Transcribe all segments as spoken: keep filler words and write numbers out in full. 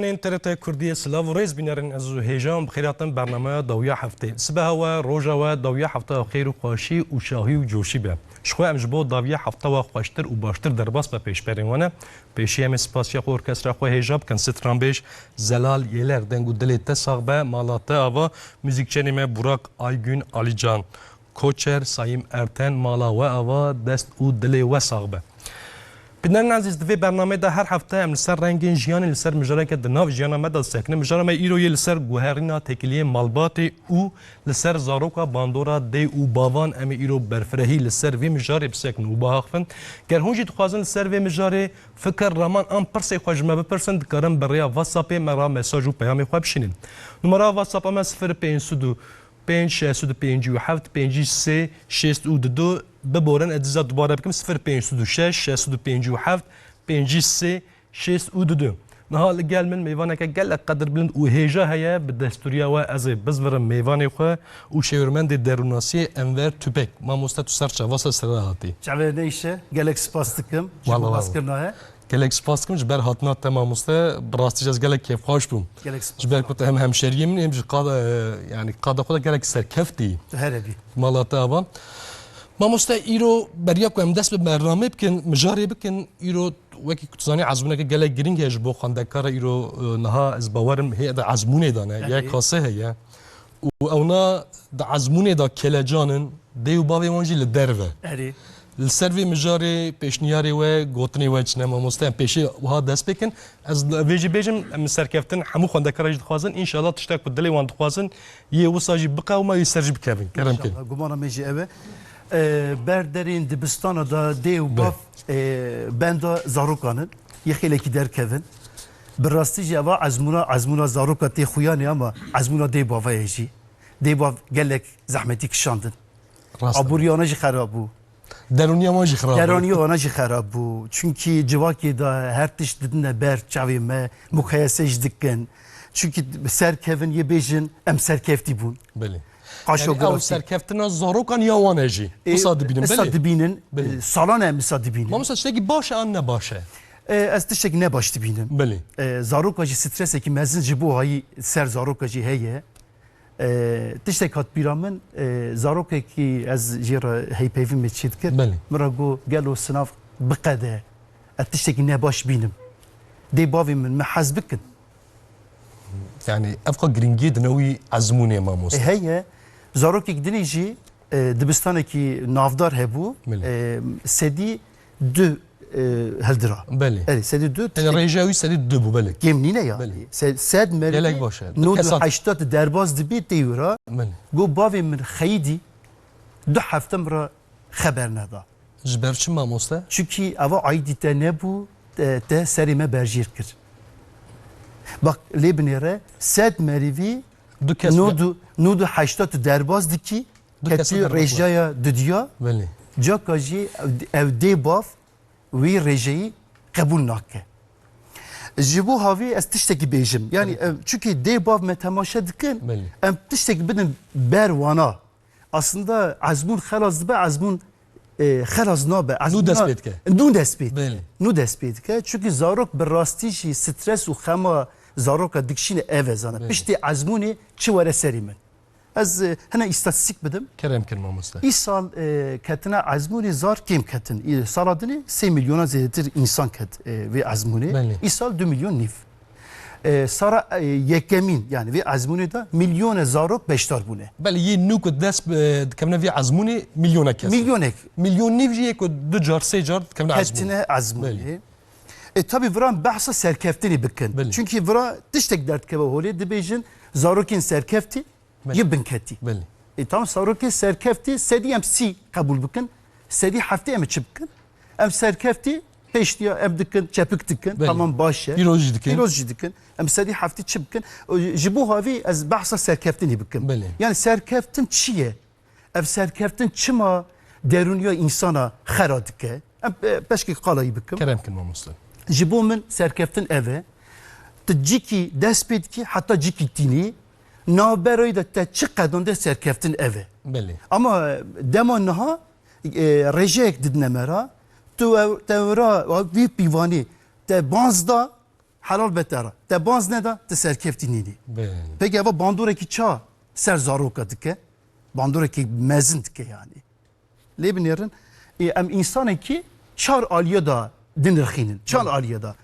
Hênên T R T Kurdiyê silav û rêz bînerên ez û hêjan bi xêr hatin bernameya dawiya heftê. Sibeha we, roja we, dawiya hefteya xêr û xweşî û şahî û coşî be. Ji xwe em ji bo dawiya heftewa xweştir û baştir derbas be pêşberên we ne. Pêşî em ê spasiya xwe orkestra xwe hêja bikin. Stranbêj Zelal Yêler, deng û dilê te sax be, mala te ava, muzîkçenê me Burak Aygün, Alican Koçer, Sayîm Erten, mala we ava, dest û dilê we sax be. Bînerên ezîz, di vê bernameyê de her hefte em li ser rengên jiyanê, li ser mijareke di nav jiyana me de disekinin. Mijara me îro yê li ser guherîna têkiliyên malbatê û li ser zaroka bandora dê û bavan. Em ê îro berfirehî li ser vê mijarê bisekinin û biaxivin. Ger hûn jî dixwazin li ser vê mijarê fikir, raman an pirsê xwe ji me bipirsin, dikarin bi rêya WhatsAppê me re mesaj û peyamê xwe bişînin. Numara WhatsAppa me sifir pênc sed û pênc, şeş sed û pêncî û heft, pêncî sê, şêst û du. Biborin, ez dîsa dubare bikim, sifir pênc sed û şeş, şeş sed û pêncî û heft, pêncî sê, şêst û du. Niha li gel min mêvaneke gelek qedirbilind û hêja heye, bi destûriya we ez ê bizvirim mêvanê xwe û şêwirmendê derûnasiyê Enver Tüpek. Mamoste, tu ser çava, ser sere hatî. Çavê neyşe, gelek spas dikim ji Wala, bo wala. baskirina he. Gelek spas dikim ji ber hatina te mamoste. Bi rastî jî ez gelek kêfxweş bûm. Gelek spas. Ji ber ku te hem hemşeriyê min, hem jî qada, e, yanî qada xwe de gelek serkeft î. Tu here bî. Mala te ava. Mamoste, îro beriya ku em dest bi bernameyê bikin, mijarê bikin, îro wekî ku tu zanî ezmûneke gelek girîng heye ji bo xwendekara îro, e, niha ez bawerim hê de ezmûnê de ne, Erê. ya kase heye. Û ewna di ezmûnê de kelecan in, dê û bavê wan jî li derve. Erê. Li ser vê mijarê pêşniyarê we, gotinê we çi ne mamoste? Em pêşî wiha dest pê kin. Ez li vê jî bêjim, em serkeftin hemû xwendekara jî dixwazin. Înşallah tiştek ku dilê wan dixwazin, yê wisa jî biqewime, yê ser jî bikevin. Kerem kin. Înşallah, gumana me jî ew e. E, ber derên dibistana de dê û Be. bav, e, benda zarokan in. Yê xêlekî derkevin. Bi rastî jî eva ezmûna, ezmûna zaroka tê xuyanê ama ezmûna dê bava ye jî. Dê bav gelek zehmetî kişandin. Rast e. Aboriya wana jî xerab bû. Derûniya wan jî xerab bû. Derûniya wana jî xerab bû. Çunkî civakê de her tişt didine ber çavê me, mukayese jî dikin. Çunkî bi ser kevin yê bêjin, em serkeftî bûn. Belê. Qaşo Yani ew girafî. serkeftina zarokan ya wan e jî. E, Wisa dibînin, issa belê. dibînin, Belê. e, salan em issa dibînin. Mamosta, tiştekî baş e an ne baş e? E, ez tiştekî ne baş dibînim. Belê. E, zaroka jî stresekî mezin ji bo hayî ser zaroka jî heye. E, tiştek hat bîra min, e, zarokekî ez jê re heypeyvî me çê dikir. Belê. Min re got, gelo sinav biqede. Ez tiştekî nebaş bînim. Dê bavê min, me hez bikin. Yani, ev qas giringiyê di newî ezmûnê mamoste. E, heye. Zarokek dinê jî, e, dibistanekî navdar hebû. Belê. E, sedî du, e, hildira. Belê. Erê, sedî du Yani, tiştek rêjeya wî sedî du bû, belê. Kêm nîne ya. Belê. Se-, sed merivî Gelek baş e. nod û heştad derbaz dibî tê wira. Belê. Got, bavê min xeyidî du hefte min re xeber neda. Ji ber çi mamoste? Çunkî eva aîdî te nebû, te, te serê me berjêr kir. Bak, lê binêre, sed merivî Du kes nod û, nod û heştad derbaz dikî, Du kes ketî derbaz rêjaya dudiya, Belê. caka jî ev, ev dê bav wî rêjeyî qebûl nake. Ji bo havî ez tiştekî bêjim. Yani, Tabii. em, çunkî dê bav me temaşe dikin, Belê. em tiştekî bidin ber wana. Aslında ezmûn xelas dibe, ezmûn, e, xelas nabe. Nû Ezmûna dest pê dike. Nû dest pê dike. Belê. Nû dest pê dike. Çunkî zarok bi rastî jî stres û xema zaroka dikişîne ev e zane. Belê. Piştî ezmûnê çi were serî min. Ez, e, hene îstatîstîk bidim. Kerem kin mamoste. Îsal, e, ketine ezmûnê zar kêm ketin. Î, sala dinê sê milyona zêdetir însan ket, e, vê ezmûnê. Belê. Îsal du milyon nîv. E, sara, e, yekemîn, yani vê ezmûnê de milyone zarok beşdar bûne. Belê, yê nû ku dest, e, dikevine vê ezmûnê milyonek kes. Milyonek. Milyon nîv jî yê ku du car, sê car dikevine ezmûnê. Ketine ezmûnê. Belê. E, tabi vira behsa serkeftinê bikin. Belê. Çunkî vira tiştek derdikeve holê, dibêjin zarokên serkeftî Belê. yê binketî. Belê. E, tamam, zarokê serkeftî sedî em sî qebûl bikin, sedî heftê em çi bikin? Em serkeftî pêştiya em dikin, çepik dikin, Belê. tamam, baş e. Pîroz jî dikin. Pîroz jî dikin. Em sedî heftî çi bikin? O, ji bo havî ez behsa serkeftinê bikim. Belê. Yani serkeftin çi ye? Ev serkeftin çima derûniya însana xera dike? Em, e, peşkek qalayî bikim. Kerem kin mamoste. Ji bo min serkeftin ev e. Tu cîkî dest pê dikî, heta cîkî tînî, navberayî de te çi qedande serkeftin ev e. Belê. Ama dema niha, e, rêjeyek didine me re, tu ew, te ra, vî pîvanî te banz da, helal be te re. Te banz neda, tu serkeftî nînî. Belê. Peki eva bandorekî ça ser zaroka dike? Bandorekî mezin dike yani. Lê binêrin, ê, em însanekî çar aliye da dinirxînin. Çar Belê. aliye da.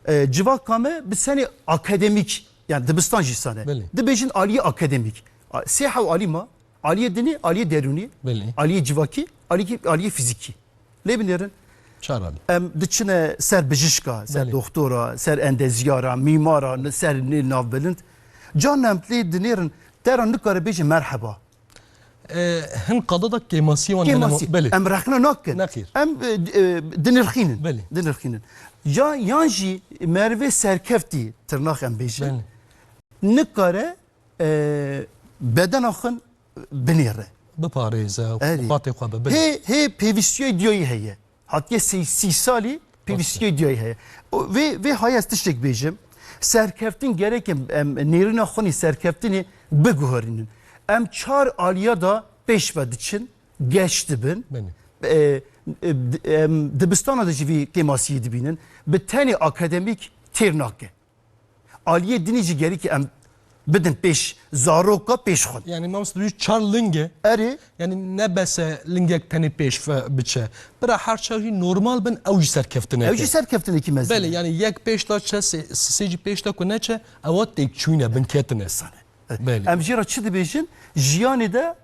E, civaka me bi senê akademîk, yani dibistan jî sane. Belê. Dibêjin aliye akademîk. A, sê hew alî ma, aliye dinî, aliye derûnî, Belê. aliye civakî, aliye, aliye fîzîkî. Lê binêrin, Çar alî. em diçine ser bijişka, ser Belê. doxtora, ser endezyara, mîmara, ser nê navbilind. Carna em lê dinêrin, te ra nikare bêje merheba. E, hin qada da kêmasiyê wan hene ma-, Kêmasî. belê. Em rexne nakin. Nexêr. Em, e, e, dinirxînin. Belê. Dinirxînin. Ya, yan jî merivê serkeftî, tirnax em bêjin, Belê. nikare, e, bedena xwe binêre. Biparêze, Erê. xatê xwe be, belê. Hê, hê pêvîstiyê diyayî heye. Hatiye sê, sî salî pêvîstiyê diyayî heye. O, vê, vê hayê ez tiştek bêjim. Serkeftin gerek em, em nêrîna xwe nê serkeftinê biguherînin. Em çar aliya da pêş ve diçin, geş dibin. Belê. E, e, di-, em, dibistana de jî vî kêmasiyê dibînin. Bi tenê akademîk têr nake. Aliyê dinî jî gerî ki em bidin pêş zaroka pêş xwe. Yani mamoste dibêjî çar ling e. Erê. Yani ne bes e lingek tenê pêş ve biçe. Bira her çar jî normal bin, ew jî serkeftineke. Ew jî serkeftinekî mezin Belê, e. yani yek pêş da çe, sê, sê jî pêş da ku neçe, ewa têkçûyîne, binketine. Sane. Belê. Em jî re çi dibêjin? Jiyanê de,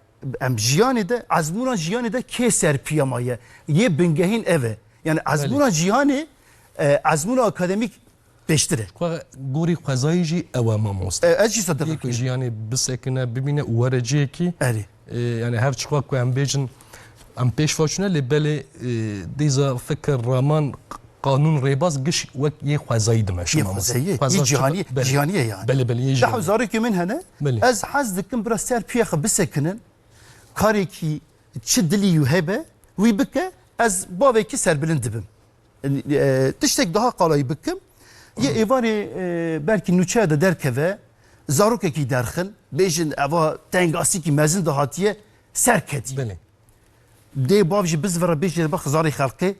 em jiyanê de, ezmûna jiyanê de kê serpiya maye? Yê bingehîn ev e. Yani ezmûna Belê. jiyanê, e, ezmûna akademîk pêştir e. Xwe, gorî xwezayî jî ew e mamoste. E, ez jî sadiq Yek ku jiyanê bisekine, bibîne û were cihekî. Erê. E, yani her çiqa ku em bêjin, em pêş ve çûne, lê belê, e, dîza fikir, raman, qanûn, rêbaz giş wek yê xwezayî dimeşe Yê mamoste. xwezayî, Xweza yê çiqa-, cîhanî, belê. cîhanî ye yani. Belê, belê, yê Daha cîhanî. zarokê min hene, Belê. ez hez dikim bira ser piyê xwe bisekinin, karekî çi dilî wî hebe, wî bike, ez bavekî serbilind dibim. E, tiştek daha qalayî bikim. Yê êvarê, e, belkî nûçeya de derkeve, zarokekî derxin, bêjin eva tengasîkî mezin de hatiye, serketî. Belê. Dê bav jî bizvire bêjê bax zarê xelqê,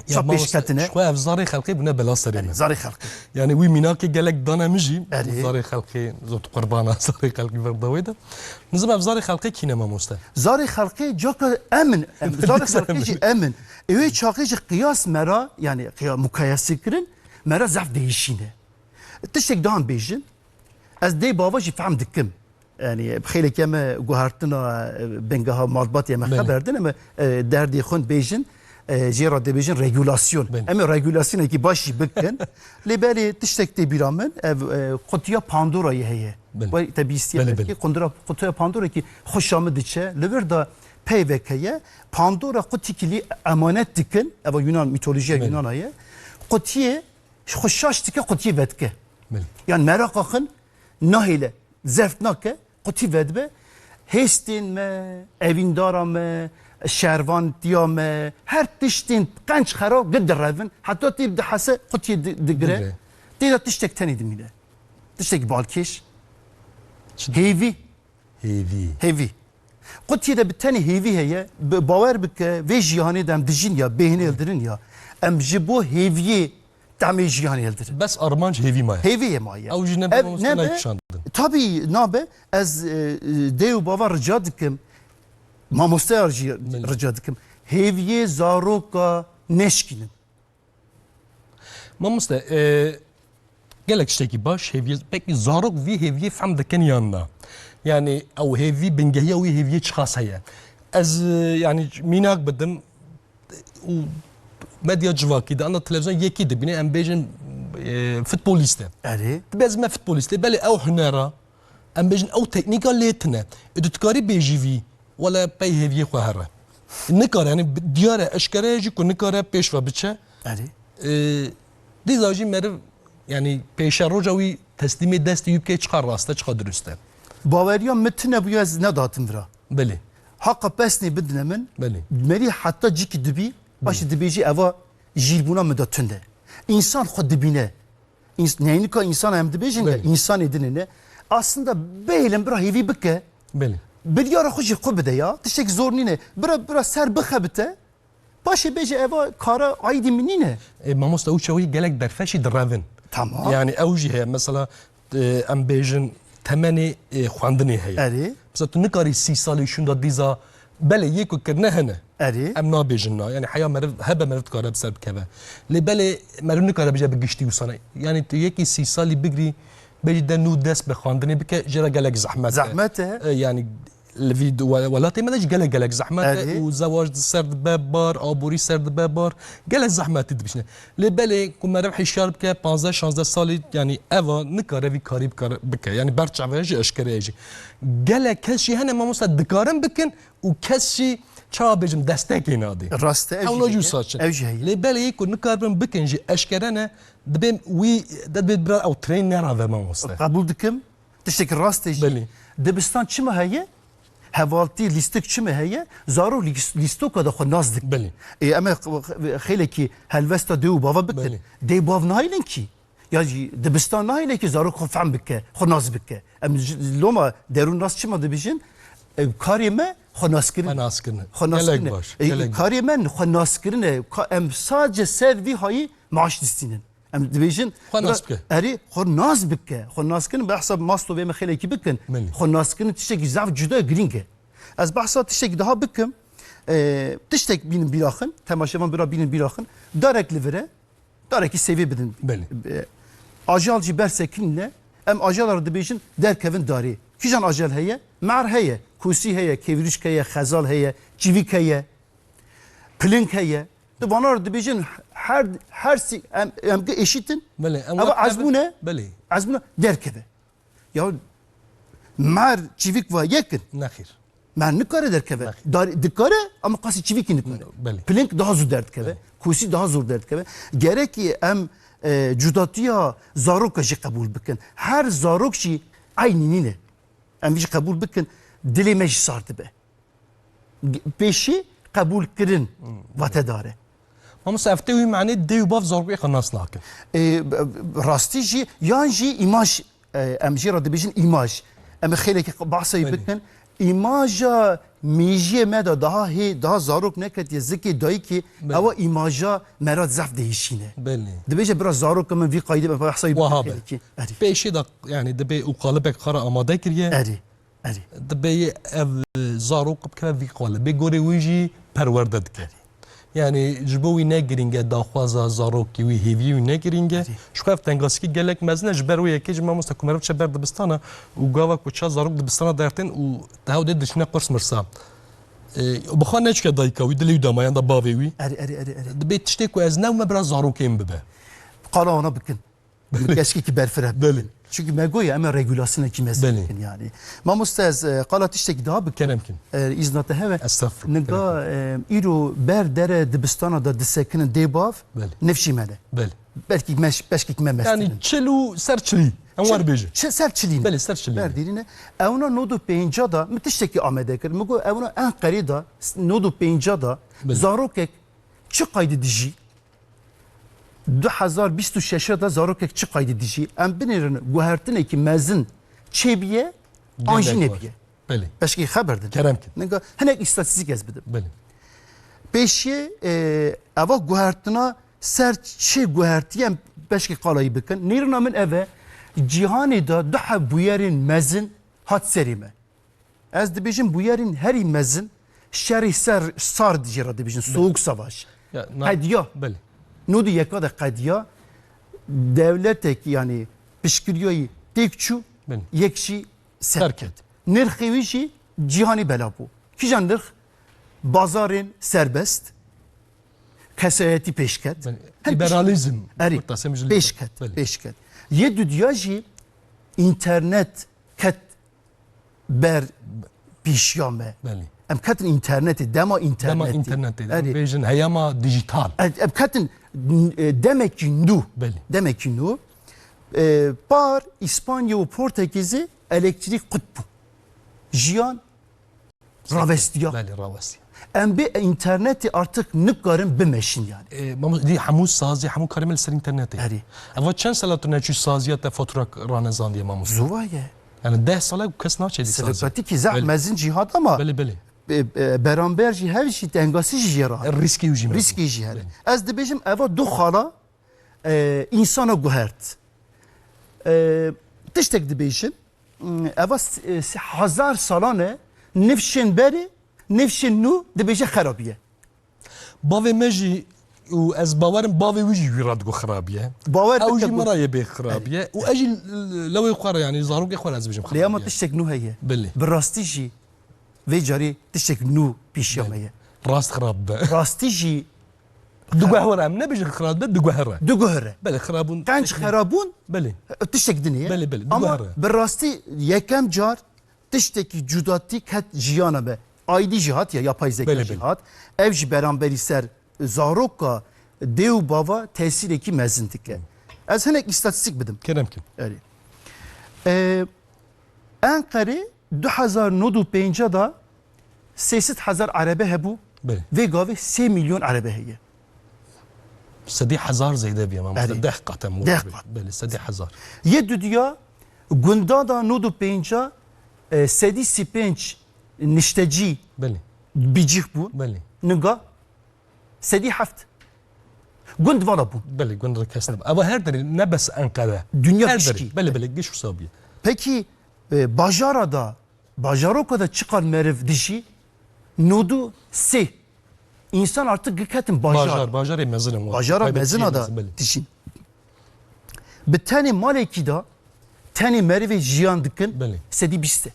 Ya ça pêş mamoste, ketine. ji xwe ev zarê xelqê bûne bela serê Belê, me. zarê xelqê. Yani wî mînakê gelek dane min jî, Erê. zarê xelqê, zot qurbana zarê xelqê verdawê de. Nizim ev zarê xelqê kîne mamoste? Zarê xelqê caka em in. Em, zarê xelqê jî em in. Ewê çaxê jî qiyas mera, yani qiya-, mukayese kirin, mera zaf değişîne. Tiştek daha bêjin, ez dê bava jî fehm dikim. Yani xêleke me guhertina, e, bengeha malbatê me Belê. xeber din, em, e, derdê xwe bêjin, e, jê re dibêjin regulasyon. Belê. Em ê regulasyonekî baş jî bikin. Lê belê tiştek tê bîra min, ev, e, qutiya Pandorayê heye. Belê. Wek te bîstiye Belê, belkî belê. qundura-, qutiya Pandorekî xweşa min diçe. Li vir de peyvek heye. Pandora qutîkî lî emanet dikin. Eva Yunan, mîtolojiya Belê. Yunana ye. Qutiyê xwe şaş dike, qutiyê vedike. Belê. Yan meraqa xin nahêle, zeft nake, qutî vedibe. Hêstên me, evîndara me, şervantiya me, her tiştên qenc xera gi direvin. Heta tê dihese qutiyê di-, digire. Digire. Tê de tiştek tenê dimîne. Tiştek balkêş. Çi Hêvî. Hêvî. Hêvî. Qutiyê de bi tenê hêvî heye. Bi-, bawer bike, vê jihanê de em dijîn ya, bêhînê hildirin ya. Em ji bo hêviyê temê jihanê hildirin. Bes armanc hêvî maye. Hêviyê maye. Ew jî nebe Ev mamoste nebe, nayê kişandin. Tabî nabe, ez, e, e, dê û bava rica dikim, mamosteya jî Belê. rica dikim. Hêviyê zaroka neşkînin. Mamoste, e, gelek tiştekî baş, hêviyê, pekî zarok vî hêviyê fehm dikin yan na? Yani ew hêvî, bingehiya wî hêviyê çiqas heye? Ez, e, yani mînak bidim, û medya civakî de, ana televîzyon yekî dibîne, em bêjin, e, futbolîst e. Erê. Dibê ez me futbolîst e, belê ew hunera, em bêjin ew teknîka lê tune. E, tu dikarî bêjî vî, wele pey hêviyê xwe here. Nikare, yani bi-, diyar e, eşkere ye jî ku nikare pêş ve biçe. Erê. E, dîza jî meriv, yani pêşeroja wî teslîmê destê wî bike, çiqa rast e, çiqa dirust e. Baweriya min tune bûye, ez nedatim vira. Belê. Haqa pesnê bidine min. Belê. Merî heta cîkî dibî, paşê dibêjî eva jîrbûna min de tune. Însan xwe dibîne. Îns-, neynika însan em dibêjin de, Belê. însanê dinê ne. Aslında bêhêlin bira hêvî bike. Belê. Biryara xwe jî xwe bide ya. Tiştek zor nîne. Bira, bira ser bixebite. Paşê bêje eva kara aîdî min nîne. E, mamoste, ew çaxî gelek derfeşî direvin. Tamam. Yani ew jî heye. Mesela, e, em bêjin temenê, e, xwendinê heye. Erê. Mesela tu nikarî sî salî şûnda dîza, belê yê ku kirine hene. Erê. Em nabêjin na. Yani heya meriv, hebe meriv dikare bi ser bikeve. Lê belê meriv nikare bije bi giştî wisa ne. Yani tu yekî sî salî bigirî, bêjî de nû dest bi xwendinê bike, jê re gelek zehmet e. Zehmet e. E, yani li vî we-, welatê me de jî gelek gelek zehmet e Erê. Û zewac di ser dibe bar, aborî ser dibe bar. Gelek zehmetî dibişne. Lê belê ku meriv hişyar bike, panzdeh şanzdeh salî, yani eva nikare vî karî bikare, bike. Yani berçave jî eşkere ye jî. Gelek kes jî hene mamoste dikarin bikin û kes jî çawa bêjim destekê nadê. Rast e, ev Hewla jî jî heye. Wisa çin. Ev jî heye. Lê belê yê ku nikaribin bikin jî eşkere ne, dibê wî, dibê bira ew train nerave mamoste. Qebûl dikim. Tiştekî rast e jî. Belê. Dibistan çima heye? Hevaltî, lîstik çima heye? Zarok lîs-, lîstoka de xwe nas dikin. Belê. Ê, em ê xelekî helwesta dê û bava bikin. Belê. Dê bav nahêlin kî. Ya jî dibistan nahêle kî zarok xwe fehm bike, xwe nas bike. Em ji, loma derûn nas çima dibêjin? E, karê me xwe naskirin. Xwe naskirin. Xwe naskirin. Gelek baş, E, gelek baş. Karê me xwe naskirin e. Ka-, em sadece ser vî hayî maaş distînin. Em dibêjin, Xwe nas bira-, bike. Erê, xwe nas bike. Xwe naskirin, behsa masto vê me xêlekî bikin. Belê. Xwe naskirin tiştekî zaf cuda girîng e. Ez behsa tiştekî daha bikim. E, tiştek bînin bîra xin, temaşevan bira bînin bîra xin. Darek li vir e, darekî sêvê bidin. Belê. E, ajal jî ber sekinîne. Em ajala re dibêjin derkevin darê. Kîjan ajal heye? Mer heye, kûsî heye, kêvrîşk heye, xezal heye, çivîk heye, piling heye. Di vana re dibêjin her, her sî-, em, em gi eşîtin. Belê, em Ev wek ezbûn e. Belê. Ezbûn e, derkeve. Ya mer çivîk va yekin. Nexîr. Mer nikare derkeve. Nexîr. Dar-, dikare ama qasî çivîkî nikare. Belê. Piling daha zû derdikeve. Belê. Kûsî daha zor derdikeve. Gerekî em, e, cudatiya zaroka jî qebûl bikin. Her zarok jî eynî nîne. Em vî jî qebûl bikin. Dilê me jî sar dibe. Pêşî qebûlkirin vatedar e. Mamoste, ev tê wî manê dê û bav zarokê xwe nas nakin. Ê, b-, b-, rastî jî, yan jî îmaj, e, em jê re dibêjin îmaj. Em ê xêlekî qe-, behsa wî Belê. bikin. Îmaja mêjiyê me de daha hê, daha zarok neketiye zikê dayikê, Belê. ewa îmaja me re zehf değişîne. Belê. Dibêje bira zaroka min vî qaydê me behsa wî Wiha bikin be. xêlekî. Erê. Pêşê de, yani, dibê û qalibek xwe re amade kiriye. Erê. Erê. Dibê ev zarok bikeve vî qalibê, gorê wî jî perwerde dike. Erê. Yani ji bo wî ne girîng e daxwaza zarokî wî, hêviyê wî ne girîng e. Erê. Ji xwe ev tengasikî gelek mezin e, ji ber wê yekê jî mamoste ku meriv çe ber dibistana û gava ku ça zarok dibistana dertên û teha dê diçine qurs mirsa. E, bi xwe neçike dayika wî, dilê wî dama yan da bavê wî. Erê, erê, erê, erê. Dibê tiştê ku ez newme bira zarokê min bibe. Qala wana bikin. Belê. Keşkekî berfireh Belê. bikin. Çünkü me goye em ê regulasyonekî mezin Belê. bikin yani. Mamoste ez, e, qala tiştekî daha bikin. Kerem kin. E, îzna te heve. Estağfurullah. Ninga, Kerem kin. e, îro ber dere dibistana da disekinin dê bav, Belê. nifşî me ne. Belê. Belkî me, beşkekî me mestinin. Yani çil û ser çilî. Em Çil, wer bêjin. çil ser çilî ne. Belê, ser çilî ne. Ber dîrî ne. Ewna nod û pênca da, min tiştekî amede kir. Min got ewna Enqerê da, nod û pênca da, Belê. zarokek çi qayde dijî? Du hezar bîst û şeş de zarokek çi qayde dijî? Em binêrin guhertinekî mezin çêbiye, an jî Gelek nebiye. var. Belê. Beşkî xeber din. Kerem kin. Ninga hinek îstatîstîk ez bidim. Belê. Pêşiyê, e, eva guhertina ser çi guhertiye em beşkî qalayî bikin. Nêrina min ev e, cîhanê de du heb bûyerên mezin hat serê me. Ez dibêjim bûyerên herî mezin şerî ser sar jê re dibêjin, soğuk savaş. Ya, na- Qediya. Belê. Nodî yeka de qediya dewletek, yani piştgiriyayî têk çû, Belê. yek jî ser Ser ket. ket. Nirxê wî jî cîhanî bela bû. Kîjan nirx? Bazarên serbest, kesayetî pêşket. Belê. Her Liberalizm. Erî, Kurtasê min ji pêşket, Belê. pêşket. Yê dudiya jî înternet ket ber pîşiya me. Belê. Em ketin înternetê, dema înternetê. Dema înternetê. Erê. Em bêjin heyama dijital. Em, em ketin, e, demekî nû. Belê. Demekî nû. E, par, Îspanya û Portekîzê elektrîk qut bû. Jiyan rawestiya. Belê, rawestiya. Em bê înternetê artık nikarin bimeşin yani. E, mamoste, dî hemû sazî, hemû karê me li ser înternetê. Erê. Eva çend sala tu neçû saziya te fatura ranezandiye mamoste? Zû va ye. Yani deh sala ku kes naçe dî sazî. Serokatî ki zehf Belê. mezin cîhat ama Belê, belê. e, e, beramber jî hev jî tengasî jî jê re. Rîskî jî mezin. Rîskî jî hene. Belê. Ez dibêjim eva du xala, e, însana guhert. E, tiştek dibêjin, eva s-, e, s-, hezar salan e, nifşên berê, nifşên nû dibêje xerabiye. Bavê me jî û ez bawerim bavê wî jî wî re digot xirabiye. Bawer Ew jî bike min re yê bê xirabiye. Û ez jî lewê xwe re, yanî zarokê xwe re ez dibêjim xirabiye. Lê ama tiştek nû heye. Belê. Bi rastî jî vê carî tiştek nû pêşiya me ye. Rast xirab be. Rastî jî diguhere, em nebêjin xirab be, diguhere. Diguhere. Belê, xirabûn. Qenc xirabûn, belê, tiştek din e. Belê, belê, diguhere. Ama bi rastî yekem car tiştekî cudatî ket jiyana me. Aîdî jî hat ya, yapay zeka jî hat. Ev jî beramberî ser zaroka dê û bava tesîrekî mezin dike. Ez hinek îstatîstîk bidim. Kerem kin. Erê. E, Enqerê du hezar nod û pênca da sê sed hezar erebe hebû. Belê. Vê gavê sê milyon erebe heye. Sedî hezar zêde bîye, mamoste. Erê. Deh qat em. Deh qat. Belê, sedî hezar. Yê dudiya gunda da nod û pênca, e, sedî sî pênc niştecî, belê, bicîh bûn. Belê. Ninga sedî heft. Gund vana bûn. Belê, gund re kes nebe. Eva her derê ne bes Enqere. Dinya gişkî. Belê, belê, giş wisa bûye. Pekî, e, bajara da, bajaroka da çiqal meriv dijî? Nod û sê. Însan artık giketin bajar. Bajar, bajarê mezin in. Bajara mezina da dijîn. Bi tenê malekî da, tenê merivê jiyan dikin, belê, sedî bîst e.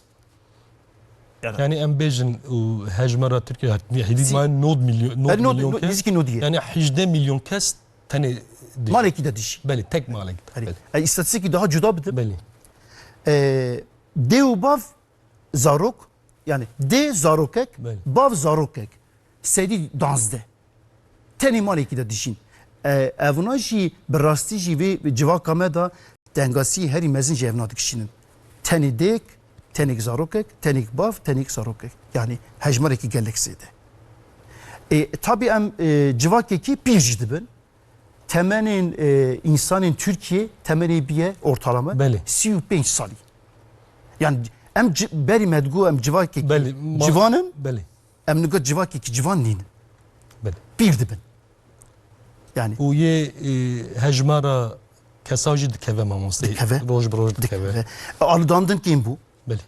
Yani em bêjin û hejmara Tirkiye hêdî ma nod milyon, nod milyon kes. Nizîkî nodî ye. Yani hejdeh milyon kes tenê dijî. Malekî de dijî. Belê, tek malekî de. Belê. E, îstatîstîkî daha cuda bidim. Belê. E, dê û bav zarok, yani dê zarokek, belê, bav zarokek. Sedî danzdeh. Tenê malekî de dijîn. E, evna jî bi rastî jî vê civaka me de tengasî herî mezin jî evna dikişînin. Tenê dêk, tenêk zarokek, tenêk bav, tenêk zarokek. Yanî hejmarekî gelek zêde. E, tabî em, e, civakekî pîr jî dibin. Temenên, e, însanên Tirkiyê temenê biye ortalama, belê, sî û pênc salî. Yani em ci-, berî me digo em civakekî, belê, ma-, civan in. Belê. Em niga civakekî civan nînin. Belê. Pîr dibin. Yani. Û yê, e, hejmara kesa jî dikeve mamoste. Dikeve. Roj bi roj dikeve. Dikeve. E, aludandin kêm bû. Belê.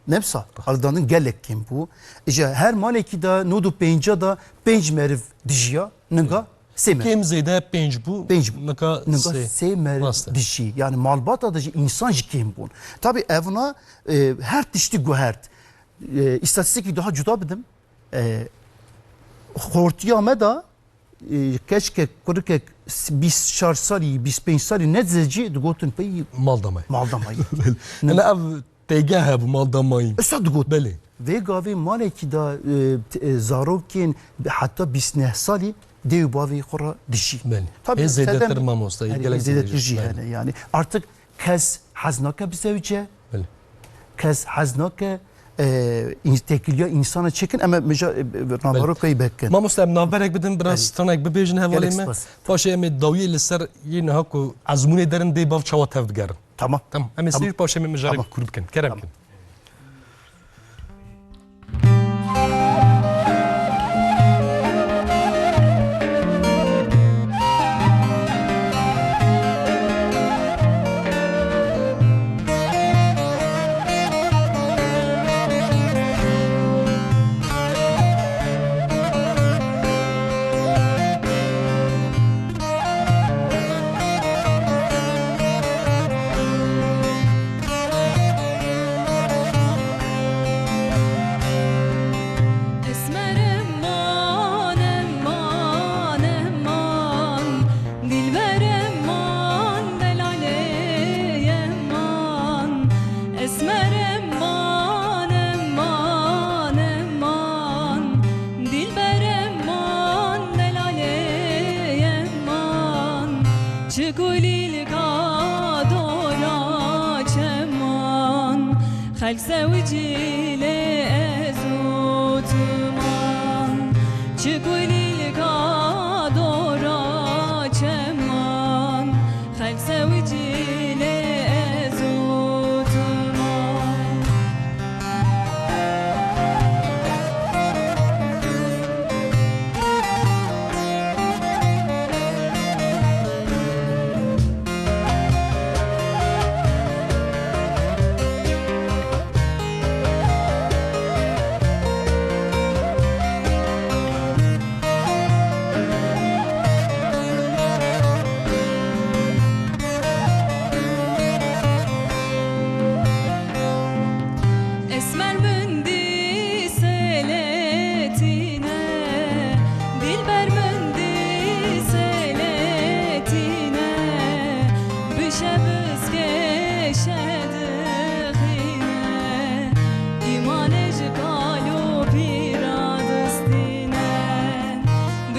Ne wisa? Rast. Aludandin gelek kêm bû. Îja her malekî de nod û pênca de pênc meriv dijiya, ninga sê meriv. Kêm zêde pênc bû. Pênc bû. Nika sê. Ninga sê meriv dijî. Rast e. Yani malbata de jî însan jî kêm bûn. Tabî evna, e, her tiştî guhert. E, îstatîstîkî daha cuda bidim. E, xortiya me de, e, keçkek, kurikek s-, bîst çar salî, bîst pênc salî nedizecî digotin pey mal damayî. Mal damayî. Belê. Ne- Ene ev têgeh hebû, mal damayî. Esa digot. Belê. Vê gavê malekî de, e, t-, e, zarokên heta bîst neh salî dê û bavê xwe re dijî. Belê. Tabî hê zêdetir sedem-, mamoste, herî gelek zêdetir jî hene yani. Artık kes hez nake bizewce. Belê. Kes hez nake, e, ins-, têkiliya însana çêkin, em ê mija-, e, e, navarokayî bekin. Mamoste, em navberek bidin, biraz stranek bibêjin hevalê me. Gelek spas. Paşê em ê dawiyê li ser yê niha ku ezmûnê derin dê bav çawa tev digerin. Tamam. Tamam. Em ê seyir paşê me mijarê kûr bikin. Kerem kin. Esmer eman, eman, eman, dilber eman, delale eman. Esmer eman, eman, eman, dilber eman, delale eman. Çi kulîlka dora çeman, xelk zewicî lê ez û tu man. Çi kulîlka dora çeman, xelk zewicî lê ez û tu man.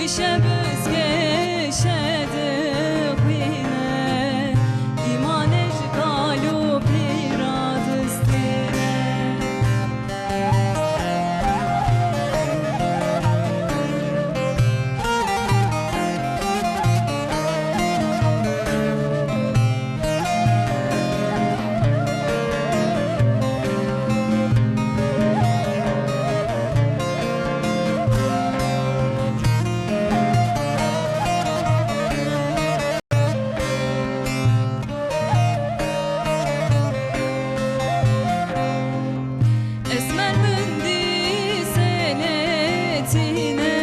Şebizge şedixwîne, îmanê ji kal û pîra distîne. Esmer min dî seletîne,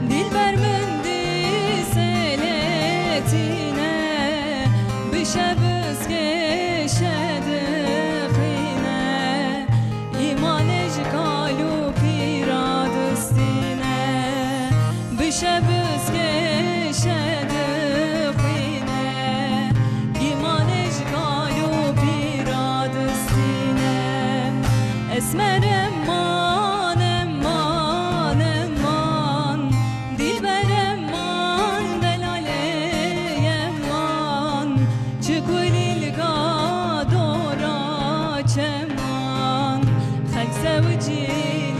dilber min dî seletîne, bi şebizge şedixîne, îmanê ji kal û pîra distîne, bi şebizge şedixîne, îmanê ji kal û pîra distîne. Esmer eman, eman, eman, dilber eman, delale eman, çi kulîlka dora çeman, xelk zewicî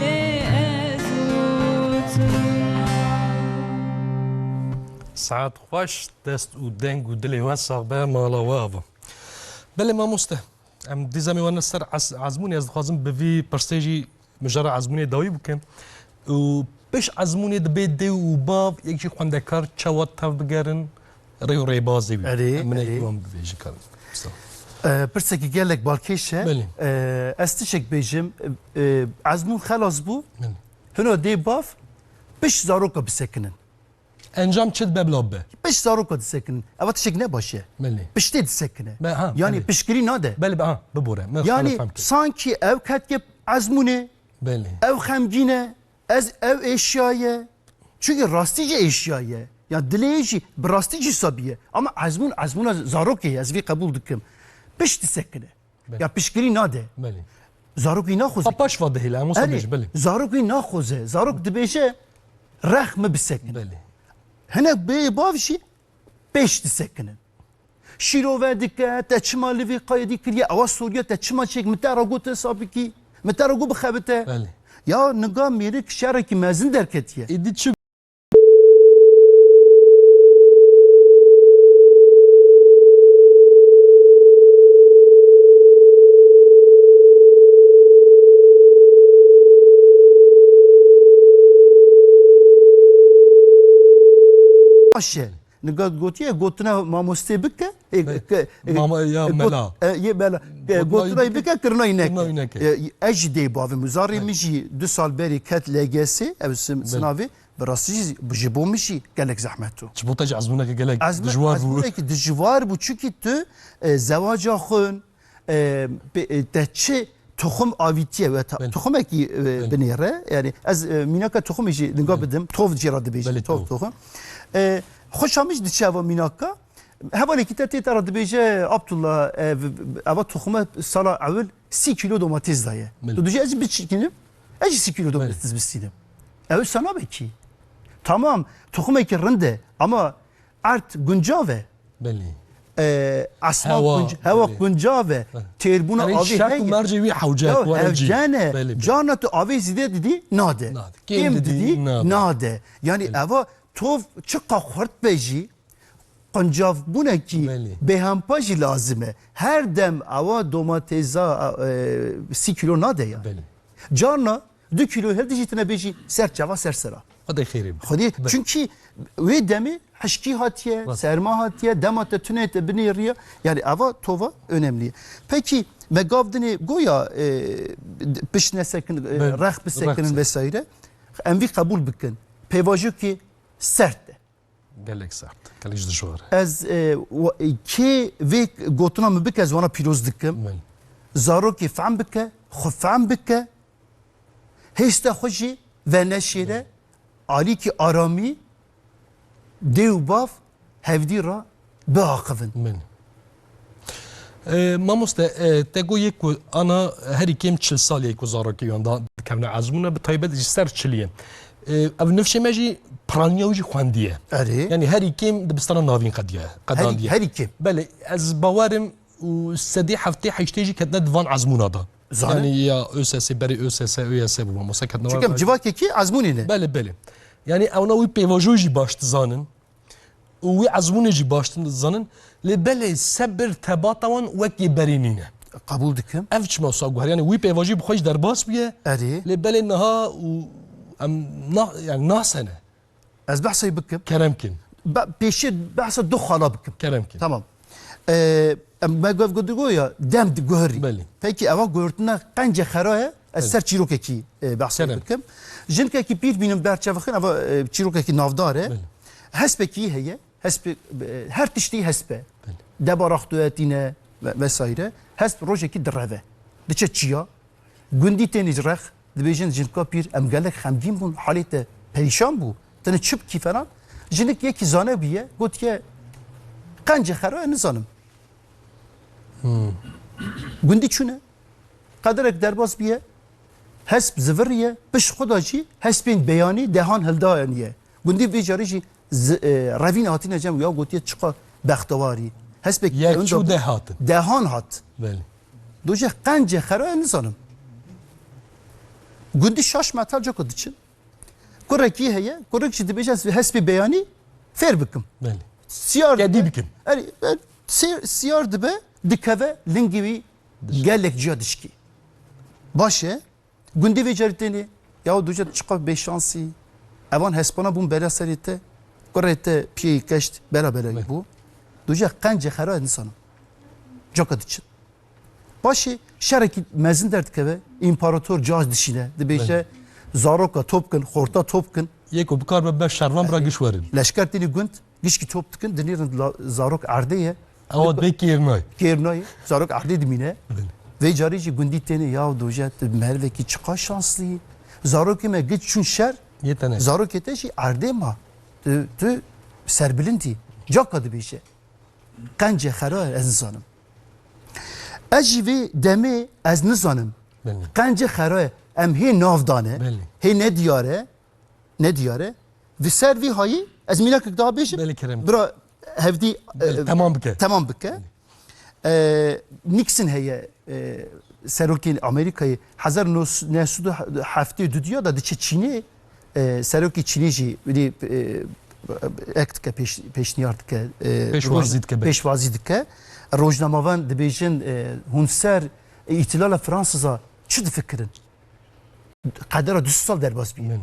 lê ez û tu. Saet xweş, dest û deng û dilê we sax be, mala we ava. Belê mamoste, em dîza me wane ser ez-, ezmûnê, ez dixwazim bi vî pirsê jî mijara ezmûnê dawî bikim. Û pişt ezmûnê dibê dê û bav yek jî xwendekar çawa tev bigerin rê û rêbazê wî. Erê, Em minekî erê. wan bibêjin karin. Sağ ol. E, pirsekî gelek balkêş e. Belê. E, ez tiştek bêjim, e, e, ezmûn xelas bû. Belê. Hino dê bav pişt zaroka bisekinin. Encam çi dibe bila bibe? Pişt zaroka disekinin. Eva tiştek ne baş e. Belê. Piştê disekine. Be-, ha, Yani belê. piştgirî nade. Belê, be-, ha, bibore. Me Yani xwe fem kir. sankî ew ketke ezmûnê, Belê. ew xemgîn e, ez, ew êşiyaye. Çünkü rastî jî êşiyaye. Ya dilê jî bi rastî jî sabiye. Ama ezmûn, ezmûna zarokê ye, ez vî qebûl dikim. Pişt disekine. Belê. Ya piştgirî nade. Belê. Zarokî naxoze. Papaş va dihêle, em wisa Erê, bêje, belê. Zarokî naxoze. Zarok dibêje, rex mi bisekine. Belê. Hinek bê bav jî pêş disekinin. Şîrove dike, te çima li vî qayedî kiriye, ewa soriye, te çima çêk, min te ra got hesab bikî, min te ra got bixebite. Belê. Ya niga mêrik şerekî mezin derketiye. Êdî çi Baş e. Niga gotiye, gotina mamostê bike, e, Be-, ke, e, mama ya e, got-, mela. e, yê mela. E, Gotina gotina yê bike, bike, kirina yê neke. kirina yê neke. E, ez jî dê bavim. Zarê Be- min jî du sal berî ket L G S, ev sim-, Be- sinavê, bi rastî jî ji bo min jî gelek zehmet o. Ji bo te jî ezmûneke gelek Ez mi-, dijwar bû. ezmûnekî dijwar bû, çünkü tu, e, zewaca xwin, e, pe-, e, te çi toxum avîtiye we ta-, Belê. toxumekî, e, Belê. binêre. Yani ez, e, mînaka toxumê jî dinga Belê. bidim, tov jê re dibêjin, Belê, tov tov. toxum. E, xweşa min jî diçe eva mînaka. Hevalekî te tê te re dibêje, Abdullah, e, v-, v-, eva toxume sala ewil sî kîlo domates daye. Belê. Tu dibêje ez jî biçîkinim, ez jî sî kîlo Belê. domates bistînim. Ew wisa nabe kî. Tamam, toxumekî rind e ama erd guncav e. Belê. E, esman Hewa, gunc-, hewa belê. guncav e. Belê. Têrbûna Yani avê şert û heye. mercê wî hewce Ya, ku hewce ne. Belê, belê. Carna tu avê zîde didî, nade. Nade. Kêm Kêm didî, didî, nade. nade. Yani Belê. eva tov çiqa xurt be jî, qincavbûnekî Belê. bêhempa jî lazim e. Her dem ewa domatêza, e, sî kîlo nade ya. Belê. Carna du kîlo hildi jî tine bêjî ser çava ser sera. Xwedê xêrê bide. Xwedê, Be- çünkü wê demê hişkî hatiye, Rast. serma hatiye, dema te tune te binêriye. Yani eva tova önemli ye. Peki me gav dinê goya, e, pişt nesekin, e, Be- rex bisekinin rex. vesaire. Em vî qebûl bikin. Pêvajoyekî sert e. Gelek sert, gelek jî dijwar e. Ez, e, wa-, kê vê gotina min bike, ez wana pîroz dikim. Belê. Zarokê fehm bike, xwe fehm bike, hêsta xwe jî veneşêre, Belê. alîkî aramî, dê û bav hevdî re biaxivin. Belê. E, mamoste, e, te got yê ku ana herî kêm çil salî ye ku zarokê wan da dikevne ezmûne, bi taybet ji ser çiliyê. E, ev nifşê me jî piraniya wî jî xwendiye. Erê. Yanî herî kêm dibistana navîn qediye, Herî, qedandiye. herî kêm. Belê, ez bawerim û sedî heftê heştê jî ketine di van ezmûna de. Zanim. Yanî ya ÖSS, berê ÖSS, ÖYS bû, mamoste ketine Çunke van em civakekî ezmûnê ne. Belê, belê. Yanî ewna wî pêvajoyê jî baş dizanin. Û wî ezmûnê jî baş dizanin. Lê belê sebir tebata wan wekî berê nîne. Qebûl dikim. Ev çima wisa guher? Yanî wî pêvajî bi xwe jî derbas bûye. Erê. Lê belê niha û em na, yanî nasene. Ez behsê bikim. Kerem kin. Be-, pêşî behsa du xala bikim. Kerem kin. Tamam. Ee, em me guh-, guh-, guh-, ya dem di guherî. Belê. Peki eva guhertina qence xera ye. Ez Belê. ser çîrokekî, e, behsê Kerem. bikim. Jinekekî pîr bînim ber çavixin, eva, e, çîrokekî navdar e. Belê. Hespekî heye. Hesp, e, her tiştî hesp e. Belê. Deba raxtoyetî ne ve, vesaire. Hesp rojekî direve. Diçe çiya. Gundî tênî rex. Dibêjin jinka pîr, em gelek xemgîn bûn. Halê te perîşan bû. Tene çi bikî falan. Jinik yekî zane bûye. Gotiye, qence xera ye nizanim. Hmm. Gundî çûne. Qederek derbas bûye. Hesp ziviriye. Piş xwe da jî hespên beyanî dehan hildayaniye. Gundî vê carê jî zi-, e, revîn hatine cem ya gotiye çiqa bextewarî. Hespek Yek ewin çû da deh hatin. Dehan hat. Belê. Doje qence xera ye nizanim. Gundî şaş metal ceko diçin. Kurekî heye, kurek jî dibêje ez hespê beyanî fêr bikim. Belê. Siyar Kedî dibe. bikim. Erê, e, si-, siyar dibe, dikeve lingê wî Dişk. gelek ciya dişkî. Baş e. Gundî vê carî tênê. Ya duje çiqa bêşansî. Evan hespana bûn bela serê te. Kurê te piyê keşt bela bela Belê. bû. Duje qence xera nizanim. Caka diçin. Paşê şerekî mezin derdikeve, împarator caz dişîne, dibêje, Belê. zaroka top kin, xorta top kin. Yê ku bikar be, be şervan bira giş werin. Leşker tênî gund, gişkî top dikin, dinêrin la-, zarok erdê ye. Ewa dê kêrnay. Kêrnayê, zarok erdê dimîne. Belê. Vê carî jî gundî tênê ya doje, tu merivekî çiqa şanslî. Zarokê me giç çûn şer, Yê te ne. zarokê te jî erdê ma. Tu, tu serbilindî. Caka dibêje. Qence xera ye, ez nizanim. Ez jî vê demê ez nizanim. Belê. Qence xera ye, em hê nav dane, Belê. hê nediyar e, nediyar e. Di ser vî hayî, ez mînakek daha bêjim. Belê, kerem. Bira hevdî, Belê, e, temam bike. temam bike. Belê. E, Nixon heye, e, serokê Amerîkayê, hezar neh sed û heftê û du diya da diçe Çînê, e, serokê Çînê jî wî, e, ek dike, pêş-, pêşniyar dike, e, Pêşwazî dike, belê. pêşwazî dike. Rojnamevan dibêjin, e, hûn ser, e, îtilala Fransiza çi difikirin? Qedera du sed sal derbas bî. Belê.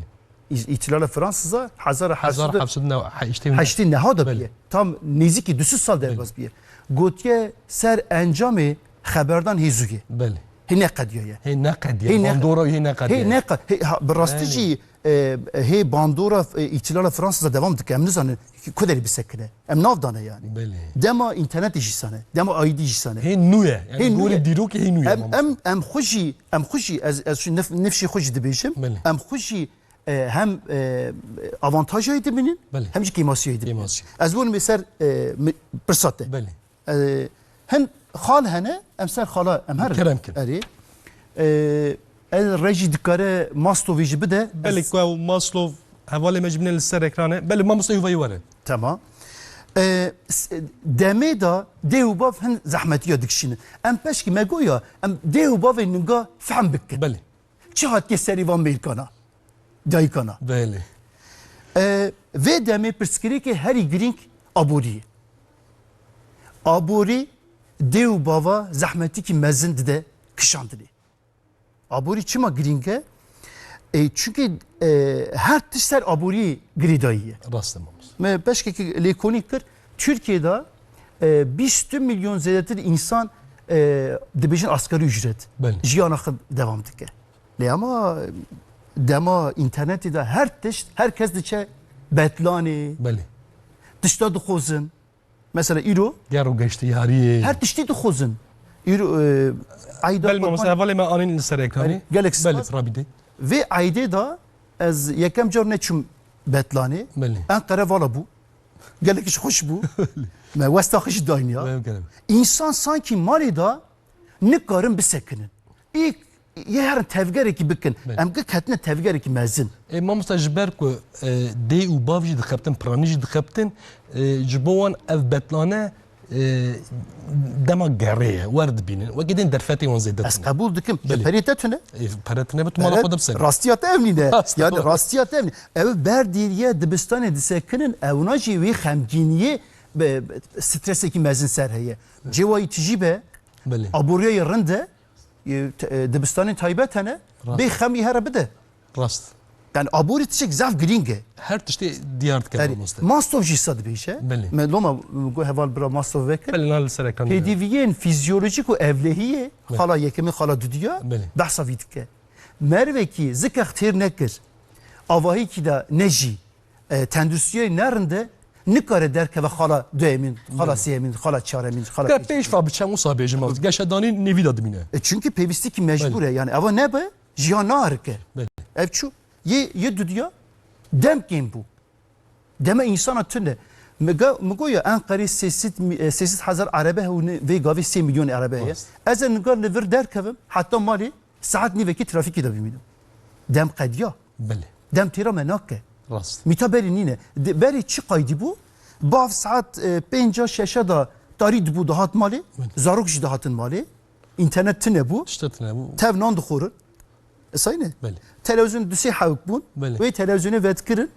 Î-, îtilala Fransiza hezar heft sed û heştê û neh. Hezar heft sed û heştê û neh da Belê. bîye. Tam nêzîkî du sed sal derbas Belê. bîye. Gotiye ser encamê xeberdan hê zû ye. Belê. Hê neqediyaye. Hê neqediye. Hê neq-, Bandora hê neqediye. hê neqe-, hê, ha, bi rastî Belê. jî, e, hê bandora, e, îtilala Fransiza devam dike. Em nizanin ku derê bisekine. Em nav dane yani. Belê. Dema înternetê jî sane. Dema aîdî jî sane. Hê nû ye. Yani Hê nû gorî ye. dîrokê hê nû ye, Em, mamoste. em, em xwe jî, em xwe jî, ez, ez şu nef-, nefşê xwe jî dibêjim. Belê. Em xwe jî, e, hem, e, avantajayê dibînin, Belê. hem jî kêmasiyayê dibînin. Kêmasiyê. Ez werim ê ser, e, mi-, pirsa te. Belê. E, hin xal hene, em ser xala, em her Kerem kin. Erê. E, ez rejî dikare Maslowê jî bide. Belê Ez ku ew Maslow hevalê me jî bine li ser ekranê. Belê, mamoste Yûvayî were. Tamam. E, s-, demê da dê û bav hin zehmetiya dikişînin. Em peşkî me goya, em dê û bavê ninga fehm bikin. Belê. Çi hatiye serî van mêrkana, dayikana? Belê. E, vê demê pirsgirêkê herî girîng aborî ye. Aborî dê û bava zehmetîkî mezin dide kişandinê. Aborî çima girîng e? E, çunkî, e, her tişt ser aborî girêdayî ye. Rast e, mamoste. Me beşkekî lêkolîn kir. Tirkiyê de, e, bîst milyon zêdetir însan, e, dibêjin asgari ücret. Belê. Jiyana xwe devam dike. Lê ama dema înternetê de her tişt, her kes diçe betlanê. Belê. Tişta dixwazin. Mesela îro Ger û geştiyariyê. her tiştî dixwazin. Îro, e, eyda Belê, mamoste, qurban-, hevalê me anîn li ser ekranê. Belê, gelek Belê, spas. rabî de. Vê eydê de ez yekem car neçûm betlanê. Belê. Enqere vala bû. Gelek ji xweş bû. Me westa xwe jî dayniya. Belê, kerem. Însan sankî malê de nikarin bisekinin. Î yê herin tevgerekî bikin. Belê. Em gik ketine tevgerekî mezin. Ê, mamosta, ji ber ku, e, dê û bav jî dixebtin, piranî jî dixebtin, e, ji bo wan ev betlane, e, dema gerê ye, wer dibînin. Wekî din derfetê wan zêde tune. Ez qebûl dikim. Belê. Perê te tune. Ê, pere tune be, tu mala xwe de biserî. Rastiya te ev nîne. Rast. Yani rastiya te ev nîne. Ev berdêriye dibistanê disekinin, ewna jî wî xemgîniyê, be, be, stresekî mezin ser heye. Cêwayî tijî be, Belê. Aboriya yê rind e, e, te-, e, dibistanên taybet hene, Rast. Bê xem wî here bide. Rast. Yani aborî tiştek zaf girîng e. Her tiştê diyar dike Erê, mamoste. Maslov jî sa dibêje. Belê. Me loma, e, got heval bira Maslov vekir. Belê, na li ser ekran de. Pêdiviyên fizyolojîk û evlehiyê Belê. Xala yekemîn, xala dudiya Belê. Behsa vî dike. Mervekî zikek têr nekir, avahîkî de nejî, e, tenduristiyê nerinde, nikare derkeve xala duyemîn, xala Belê. Sêyemîn, xala çaremîn, xala Te pêncemîn. Pêş va biçem wisa bêjim, mamoste. Geşedanî nêvî de dimîne. E, çünkü pêwîstikî mecbûr Belê. E. Yani eva nebe, jiyan naharike. Belê. Ev çû, yê, yê dudiya dem kêm bû. Deme însana tune. Mi ga-, mi goya Enqerê sê sed mi-, e, sê sed hezar erebe hewne vê gavê sê milyon erebe heye. Rast. Ez ê nigar li vir derkevim, heta malê saet nîvekî trafîkê de bimînim. Dem qediya. Belê. Dem têra me nake. Rast. Mîta berê nîne. De-, berê çi qaydî bû? Bav saet, e, pênca şeşe de tarî dibû dihat malê. Belê. Zarok jî dihatin malê. Înternet tune bû. Tişte tune bû. Tev nan dixorin. E, sayne? Belê. Televîzyon du sê hewk bûn. Belê. Wê televîzyonê vedikirin.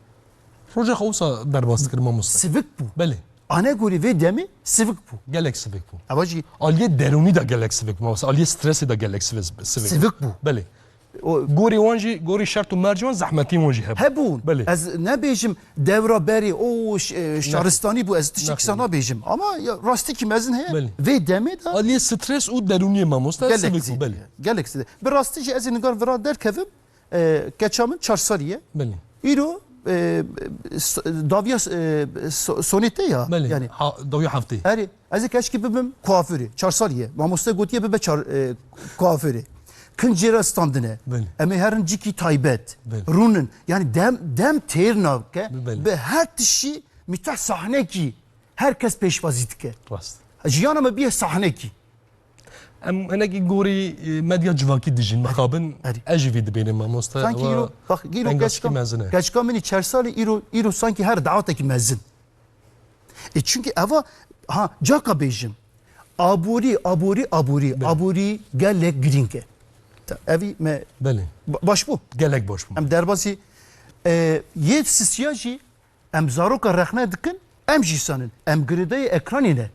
Roja xwe wisa derbas dikir mamoste. Sivik bû. Belê. Anegorî vê demê sivik bû. Gelek sivik bû. Eva jî Aliyê derûnî de gelek sivik bû. Mesela aliyê stresê de gelek sivik, sivik bû. Sivik bû. Belê. O Gorî wan jî, gorî şert û mercê wan zehmetî wan jî hebû. Hebûn. Belê. Ez nebêjim dewra berê, o ş-, e, Naxê. Şaristanî bû, ez tiştekî Naxê. Sa nabêjim. Ama ya, rastîkî mezin heye. Belê. Vê demê de Aliyê stres û derûniyê mamoste gelek sivik bû. Zêde Belê. Ye. Gelek zêde. Bi rastî jî ez ê nigar vira derkevim. E, keça min çar salî ye. Belê. Îro, e, s-, dawiya, e, so-, sonê te ya. Belê. Yani. Ha, dawiya heftê. Erê, ez ê keşkî bibim kuaförê. Çar salî ye. Mamoste gotiye bibe çar, e, kuaförê. Kincê re standine. Belê. Em ê herin cîkî taybet. Belê. Rûnin. Yani dem, dem têr nake. Belê. Bi her tişî mîta sahnekî her kes pêşwazî dike. Rast. Jiyana me biye sahnekî. Em hinekî gorî, e, medya civakî dijîn, mixabin, Erî. Ez jî vî dibênim mamoste. Sanki îro, bak, îro engaşkî mezin e. Keçka min î çar salî îro, îro sanki her dawetekî mezin. E, çünkü eva, ha, caka bêjim. Aborî, aborî, aborî, Belê. Aborî gelek girîng e. Ta, evî me Belê. Ba-, baş bû. Gelek baş bû. Em derbasî, e, yê sisiya jî Em zaroka rexne dikin, em jî sanin. Em girêdayê ekranê ne.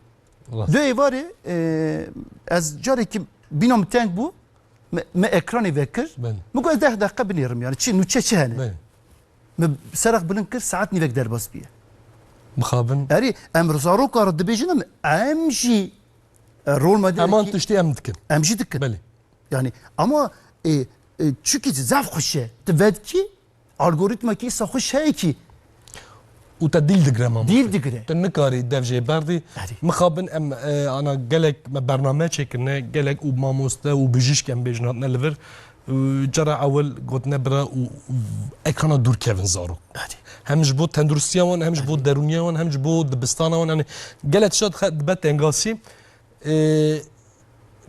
Rast. Du êvarê, e, ez carekî bîna min teng bû, me, me ekranê vekir. Belê. Min got, ez deh deqe binêrim, yani çi, nûçe çi hene? Belê. Min serek bilind kir, saet nîvek derbas bûye. Mixabin. Erê, em zaroka re dibêjin, em, em jî, e, rol modelekî Heman tiştî em dikin. Em jî dikin. Belê. Yani, ama, e, e, çikî zaf xweş e. Tu vedikî, algoritmakî îsa xweş heye kî. Û te dîl digre mamoste. Dîl digre. Tu nikarî dev jê berdî. Erê. Mixabin em, e, ana gelek me bername çêkirine, gelek û mamoste û bijîşk em bêjin hatine li vir. Û cara ewil gotine bira û, û ekrana dûr kevin zarok. Erê. Hem ji bo tenduristiya wan, hem ji bo Erê. Derûniya wan, hem ji bo dibistana wan. Yani gelek tişta dixe-, dibe tengasî. Ê,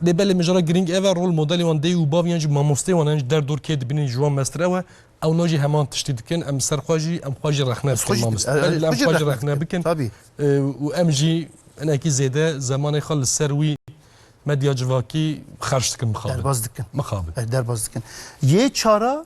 lê belê mijara girîng ev e, rol modelê wan dê û bav yan jî mamosteyê wan, yan jî derdor kê dibînin ji wan mestir ew e. Ewna jî heman tiştî dikin, em ser xwe jî, em xwe jî rexne Ez xwe bikin jî mamoste. dibî-, Belê, ez em xwe jî xwe jî rexne rexne bikin. bikin. Tabii. Ê, û em jî hinekî zêde zemanê xwe li ser wî medya civakî xerc dikin mixabin. Derbas dikin. Mixabin. E, derbas dikin. Yê çara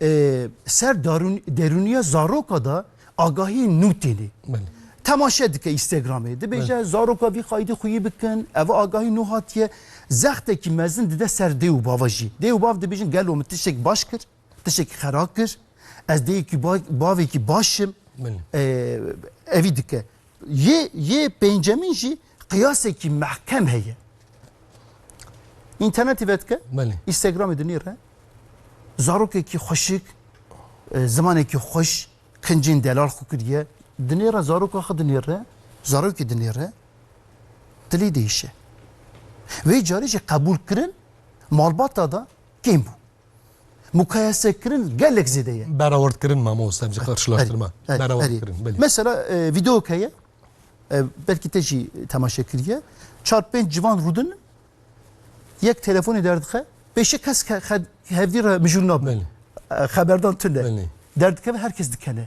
e, ser darûn-, derûniya zaroka de agahî nû tênê. Belê. Temaşe dike Instagramê. Dibêje, Belê. Zaroka vî xaydî xuyî bikin, eva agahî nû hatiye. Zextekî mezin dide ser dê û bava jî. Dê û bav dibêjin, gelo min tiştek baş kir, tiştek xera kir. Ez dêyekî ba-, bavekî baş im. Belê. E, evî dike. Yê, yê pêncemîn jî qiyasekî mehkem heye. Înternetî vedike, Belê. Instagramê dinêre, zarokekî xweşik, e, zimanekî xweş, kincên delal xwe kiriye, dinêre, zaroka xwe dinêre, zarokê dinêre, dilê değişe. Wê carê jî qebûlkirin malbata de kêm bû. Mukayesekirin gelek zêde ye. Berawerdkirin mamoste, em jî karşılaştırma. Erê, erê, Berawerdkirin, erê. Belê. Mesela, e, videok heye, e, belkî te jî temaşe kiriye. Çar pênc ciwan rûdin, yek telefonê derdixe, Êşe kes ke-, xe-, hevdî re mijûl nabe. Belê. E, xeberdan tune. Belê. Derdikeve her kes dikene.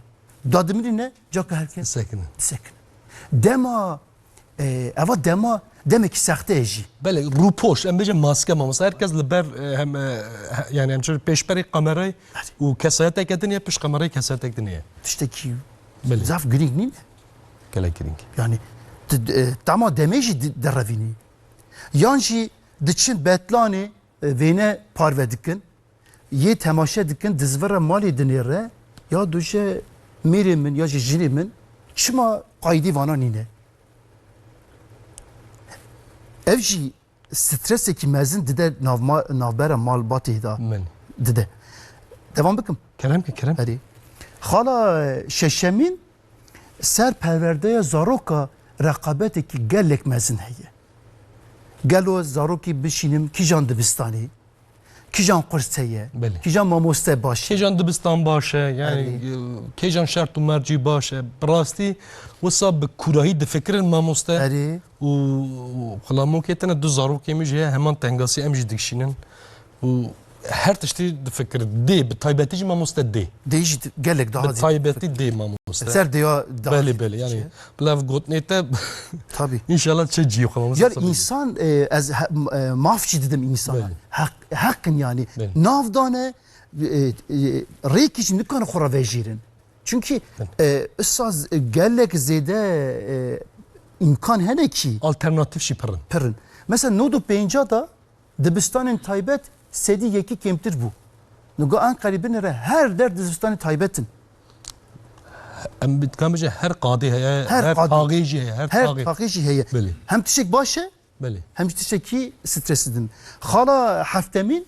Dadimirîne, caka her kes Disekine. disekine. Dema, e, eva dema, demekî sexte ye jî. Belê, rûpoş, em bêjin maske mamoste. Her kes li ber, e, hem, e, he-, yani em çi pêşberî kamerayê û kesayeteke din ye, pişt kamerayê kesayetek din ye. Tiştekî Belê. zaf girîng nîne. Gelek girîng. Yani, t-, e, dema demê jî di-, derevînî. Yan jî diçin betlanê, e, vêne parve dikin, yê temaşe dikin, dizvire malê dinêre, ya duje mêrê min ya jî jinê min, çima qaydî vana nîne? Ev jî stresekî mezin dide navma-, navbera malbatê de Min. dide. Devam bikim. Kerem ke, kerem. Erê. Xala şeşemîn ser perwerdeya zaroka reqabetekî gelek mezin heye. Gelo zarokî bişînim kîjan dibistanê, kîjan qurs heye, Belê. kîjan mamoste baş e? Kêjan dibistan baş e, yani, Erê. e, kêjan şert û mercî baş e? Bi rastî wisa bi kûrahî difikirin mamoste Erê. û xulamokê tine du zarokê min jî heye, heman tengasî em jî dikişînin û her tiştî difikirin. Dê, bi taybetî jî mamoste dê. Dê jî di-, gelek daha Bi zêde taybetî dê mamoste. Ser dê ya daha Belê, zêde belê, yani diçe. Bila ev gotinê te Tabii. înşallah çi cihê xwe mamoste Yar sabit. insan, e, ez he-, e, maf jî didim insana. Belê. Heq, heqin yani. Belê. Nav dane, e, e, rêkî jî nikane xwe re vejêrin. Çünkü, Belê. e, issa z-, gelek zêde, e, îmkan hene ki Alternatif jî pirin. pirin. Mesela nod û pênca da dibistanên taybet sedî yekî kêmtir bû. Niga Enqerê binêre her der dibistanê taybet in. Em bi-, dikarin bêjin her qadê heye, Her her qadê. taxê jî heye, her Her taxê. taxê jî heye. Belê. Hem tiştek baş e, Belê. hem jî tiştekî stresli din. Xala heftemîn,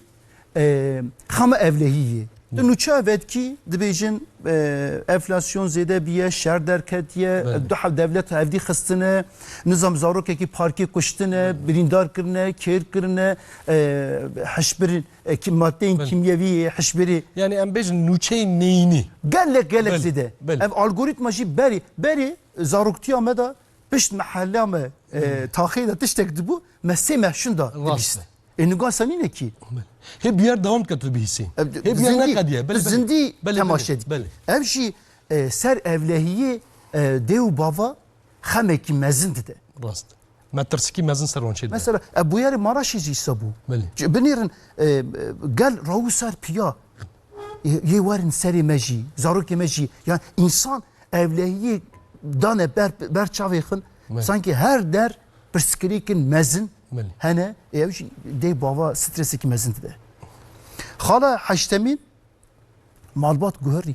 e, xama evlehî yê. Tu Belê. nûçe vedkî dibêjin, e, enflasyon zêde biye, şer derketiye, Belê. du hev-, devlet hevdî xistine, nizam zarokekî parkê kuştine, birîndar kirine, kêr kirine, e, hişbirîn, e, kî-, maddeyên Belê. kîmyevî, hişbirî. Yani em bêjin nûçeyên neyînî. Gelek, gelek Belê, zêde. belê. Ev algoritma jî berî, berî zaroktiya me de pişt mehella me, e, Belê. taxê de tiştek dibû, me sê meh şûnda Rast dibîst. e. Ê, niga sanîne kî. Belê. Hê bûyer dewam dike tu bihîsî. E, Hê bûyer zindî, neqediye. Belê, belê. zindî Belê, belê, temaşe dike. belê. Ev jî, e, ser evlehiyê, e, dê û bava xemekî mezin dide. Rast. Metirsikî mezin ser wan çêdibe. Mesela, e, bûyerê Maraşê jî îsa bû. Belê. Ci-, binêrin, e, e, gel rawû ser piya. Yê, yê werin serê me jî, zarokê me jî. Yani insan evlehiyê dane ber, ber çavê xwe, Belê. sanki her der pirsgirêkin mezin Belê. hene, e, ew jî dê bava stresekî mezin dide. Xala heştemîn, malbat guherî.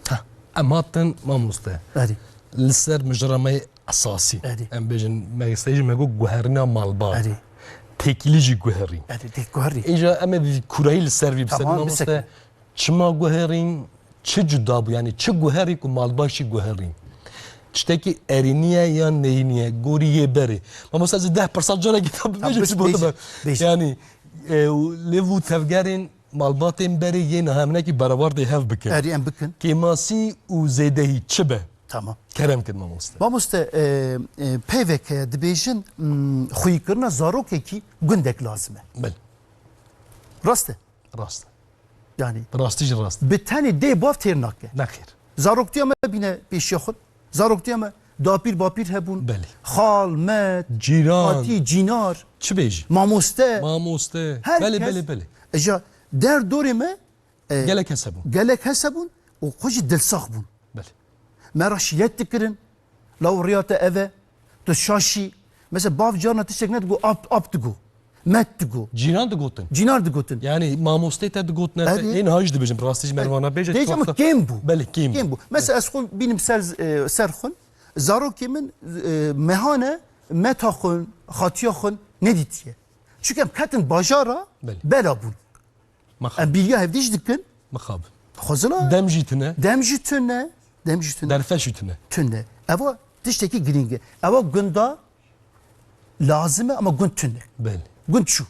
Heh, em hatin mamoste. Erê. Li ser mijara me yê esasî. Erê. Em bêjin, me sey jî me got guherîna malbat. Erê. Têkilî jî guherîn. Erê, têk guherî. Îja em ê bi kûrayî li ser vî biserin Tamam, mamoste. bisekin. Çima guherîn? Çi cuda bû? Yani çi guherî ku malbat jî guherîn? Tiştekî erînî ye yan neyînî ye? Gorî yê berê. Mamoste ez ê deh pirsa carekê te Tamam, bibêjim, bêj, çi bêj, bêj. Yani, e, û lê vû tevgerên malbatên berê yên niha em hinekî berawardê hev bikin. Erê, em bikin. Kêmasî û zêdehî çi be? Tamam. Kerem kin mamoste. Mamoste, e, e, peyveke dibêjin, mm, xwîkirina zarokekî gundek lazim e. Belê. Rast e? Rast e. Yani Bi rastî jî rast. bi tenê dê bav têr nake. Nexêr. Zaroktiya me bîne pêşiya xwe. Zaroktiya me dapîr bapîr hebûn. Belê. Xal, met, Cîran. hatî, cînar, Çi bêjî? mamoste. Mamoste. Her Belê, kes. belê, belê. Îja der dorê me, e, Gelek kes hebûn. gelek kes hebûn û xwe jî dilsax bûn. Belê. Me re şîret dikirin. Law riya te ev e. Tu şaşî. Mesela bav carna tiştek nedigo, ap, ap digo. Met digo. Cîran digotin. Cînar digotin. Yani mamostê te digotin, Erê. ên haj dibêjin, rastî ji mervana bêje. Dêjim kêm bû. Belê, kêm bû. Kêm bû. Mesela ez xwe bînim ser, e, ser xwe. Zarokê min, e, mehane, meta xwe, xatiya xwe nedîtiye. Çünkü em ketin bajara Belê. bela bûn. Mixabin. Em bîriya hevdî jî dikin. Mixabin. Xwezila. Dem jî tune. Dem jî tune. Dem jî tune. Derfet jî tune. Tune. Eva tiştekî girîng e. Eva gunda lazim e ama gund tune. Belê. Gund çû.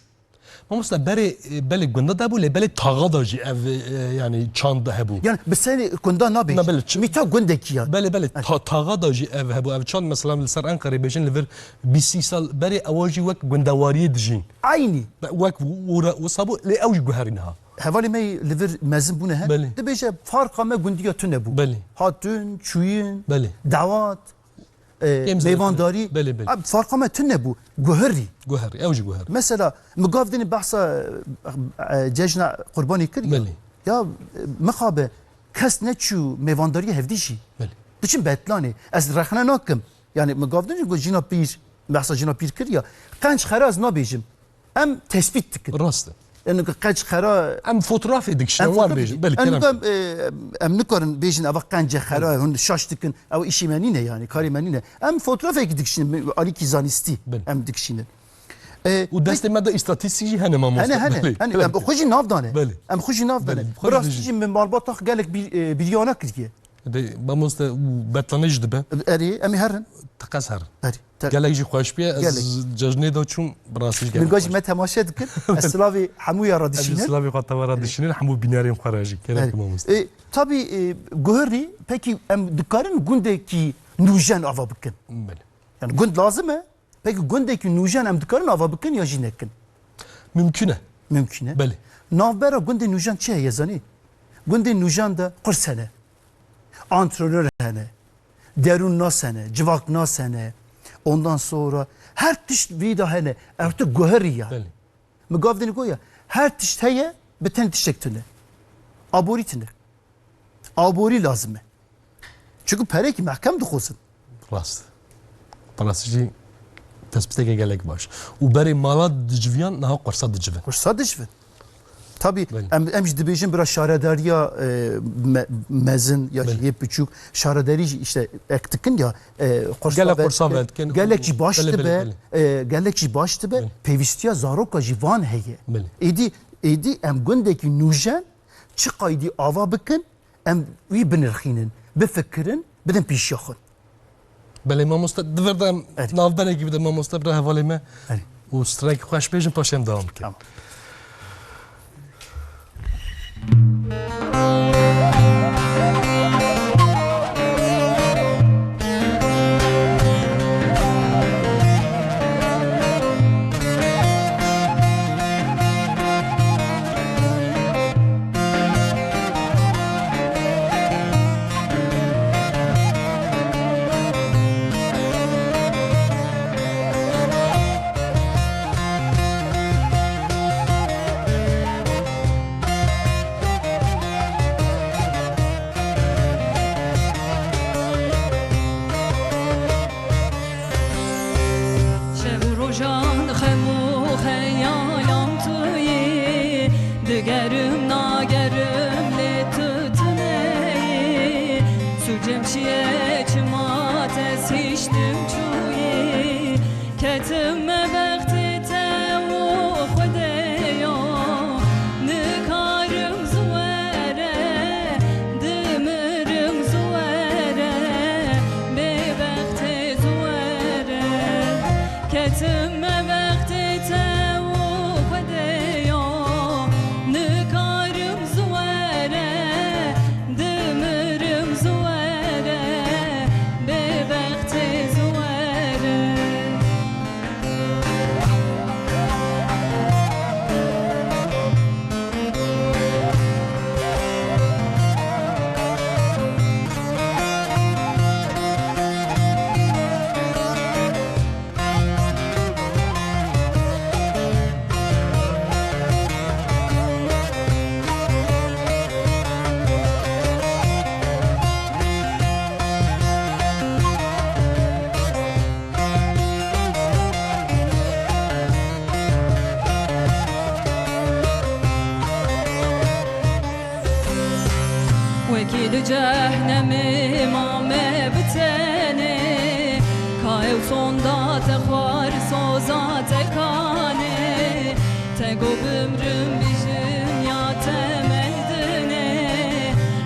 Mamoste, berê, e, belê gunda de bû, lê belê taxa da jî ev, e, yani çand hebû. Yani bi serê gunda nabêjî. Na, belê, ç- Mîta gundekî ya. Belê, belê, ta-, taxa da jî ev hebû. Ev çand mesela li ser Enqerê bêjin li vir bîst sî sal berê ewa jî wek gundewariyê dijîn. Aynî. Be-, wek û-, ûra-, wisa bû, lê ew jî guherî niha. Hevalê me yî li vir mezin bûne he. Belê. Dibêje farqa me gundiya tune bû. Belê. Hatin, çûyin, Belê. dawat. E, Kêm zêdetir. mêvandarî, Belê, belê. Ab, farqa me tune bû. Guherî. Guherî, ew jî guherî. Mesela, mi gav dinê behsa, e, cejna qurbanî kir ya. Belê. Ya, e, mixabe, kes neçû mêvandarî hevdî jî. Belê. Biçin Betlanê. Ez rexne nakim. Yani, mi gav dinê ku jina pîr, behsa jina pîr kir ya. Qenc xera ez nabêjim. Em tespît dikin. Rast e. Em qenc xera Em fotoğrafê dikişînin, em wan fotoğrafê bêjin. Belê, em kerem. Em, e, em nikarin bêjin eva qence xera, Belê. hûn şaş dikin. Ew îşî me nîne yani, karê me nîne. Em fotoğrafê dikişînin, alîkî zanistî Belê. em dikişînin. E, Û destê me de îstatîstîk jî hene mamoste. Hene, hene, Belê, hene. kerem. Em xwe jî nav dane. Belê. Em xwe jî nav Belê, dane. xwe jî Bi rastî dijî. jî min malbata xwe gelek bîr, e, bîryana kiriye. Dê, mamoste û Betlanê jî dibe. Erê, em ê herin. Teqez herin. Erê. Te- Gelek jî xweş bûye, ez Gelek. cejnê de çûm, bi rastî jî gelek Min gajî xweş. me temaşe dikin. Ez silavê hemûya re Ez jî dişînim. silavê xwe teva re Erê. dişînim, hemû bînerên xwe re jî. Gerek Erê. mamoste. E, tabî, e, guherî, pekî em dikarin gundekî nûjen ava bikin? Belê. Yani gund lazim e. Pekî gundekî nûjen em dikarin ava bikin ya jî nekin? Mümkün e. Mümkün e. Belê. Navbera gundê nûjen çi heye zanî? Gundê nûjen de qurs hene. Antrenör hene. Derûnnas hene. Civaknas hene. Ondan sonra her tişt vî de hene. Ew tu guherî ya. Belê. Mi gav dinê goya. Her tişt heye, bi tenê tiştek tune. Aborî tune. Aborî lazim e. Çünkü perekî mehkem dixwazin. Rast. Parasî jî tespîtekê gelek baş. Û berê mala diciviyan niha qursa dicivin. Qursa dicivin. Tabii Belê. em, em jî dibêjin bira şaredariya, e, me-, mezin ya jî Belê. yê piçûk. Şaredarî jî işte ek dikin ya, e, qursa Gelek ve-, qursa e, vedkin. gelek jî baş Belê, dibe, belê, belê. e, gelek jî baş dibe. Belê. Pêwîstiya zaroka jî van heye. Belê. Êdî, êdî em gundekî nûjen çi qaydî ava bikin, em wî binirxînin, bifikirin, bidin pêşiya xwe. Belê mamoste, di vir de em Erê. navberekî bide mamoste, bira hevalê me. Erê. Û stranekî xweş bêjin, paşê em dewam bikin. Tamam. Şev û rojan xem û xeyalan tu yî, digerim nagerim lê tu tune yî. Sûcem şiye çima te sîştim çûyî, ketim me bextê te û Xwedê ya. Nikarim zû were, dimirim zû were, bêbextê zû were. Ketim me bextê te û Xwedê ya. Nikarim zû were, dimirim zû were, bêbextê zû were. Wekî li cehnemê mame bi tenê, ka ew sonda te xwar soza te kanê. Te got bimrim bijim ya te merdinê,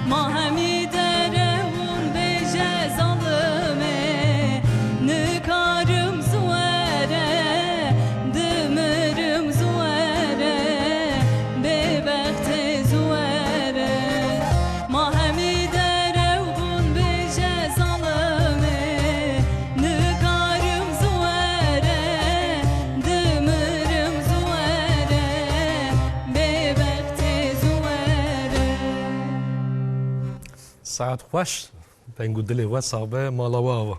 ma hemî derewûn bêje zalimê. Nikarim zû were, dimirim zû were, Saet xweş, deng û dilê we sax be, mala we ava.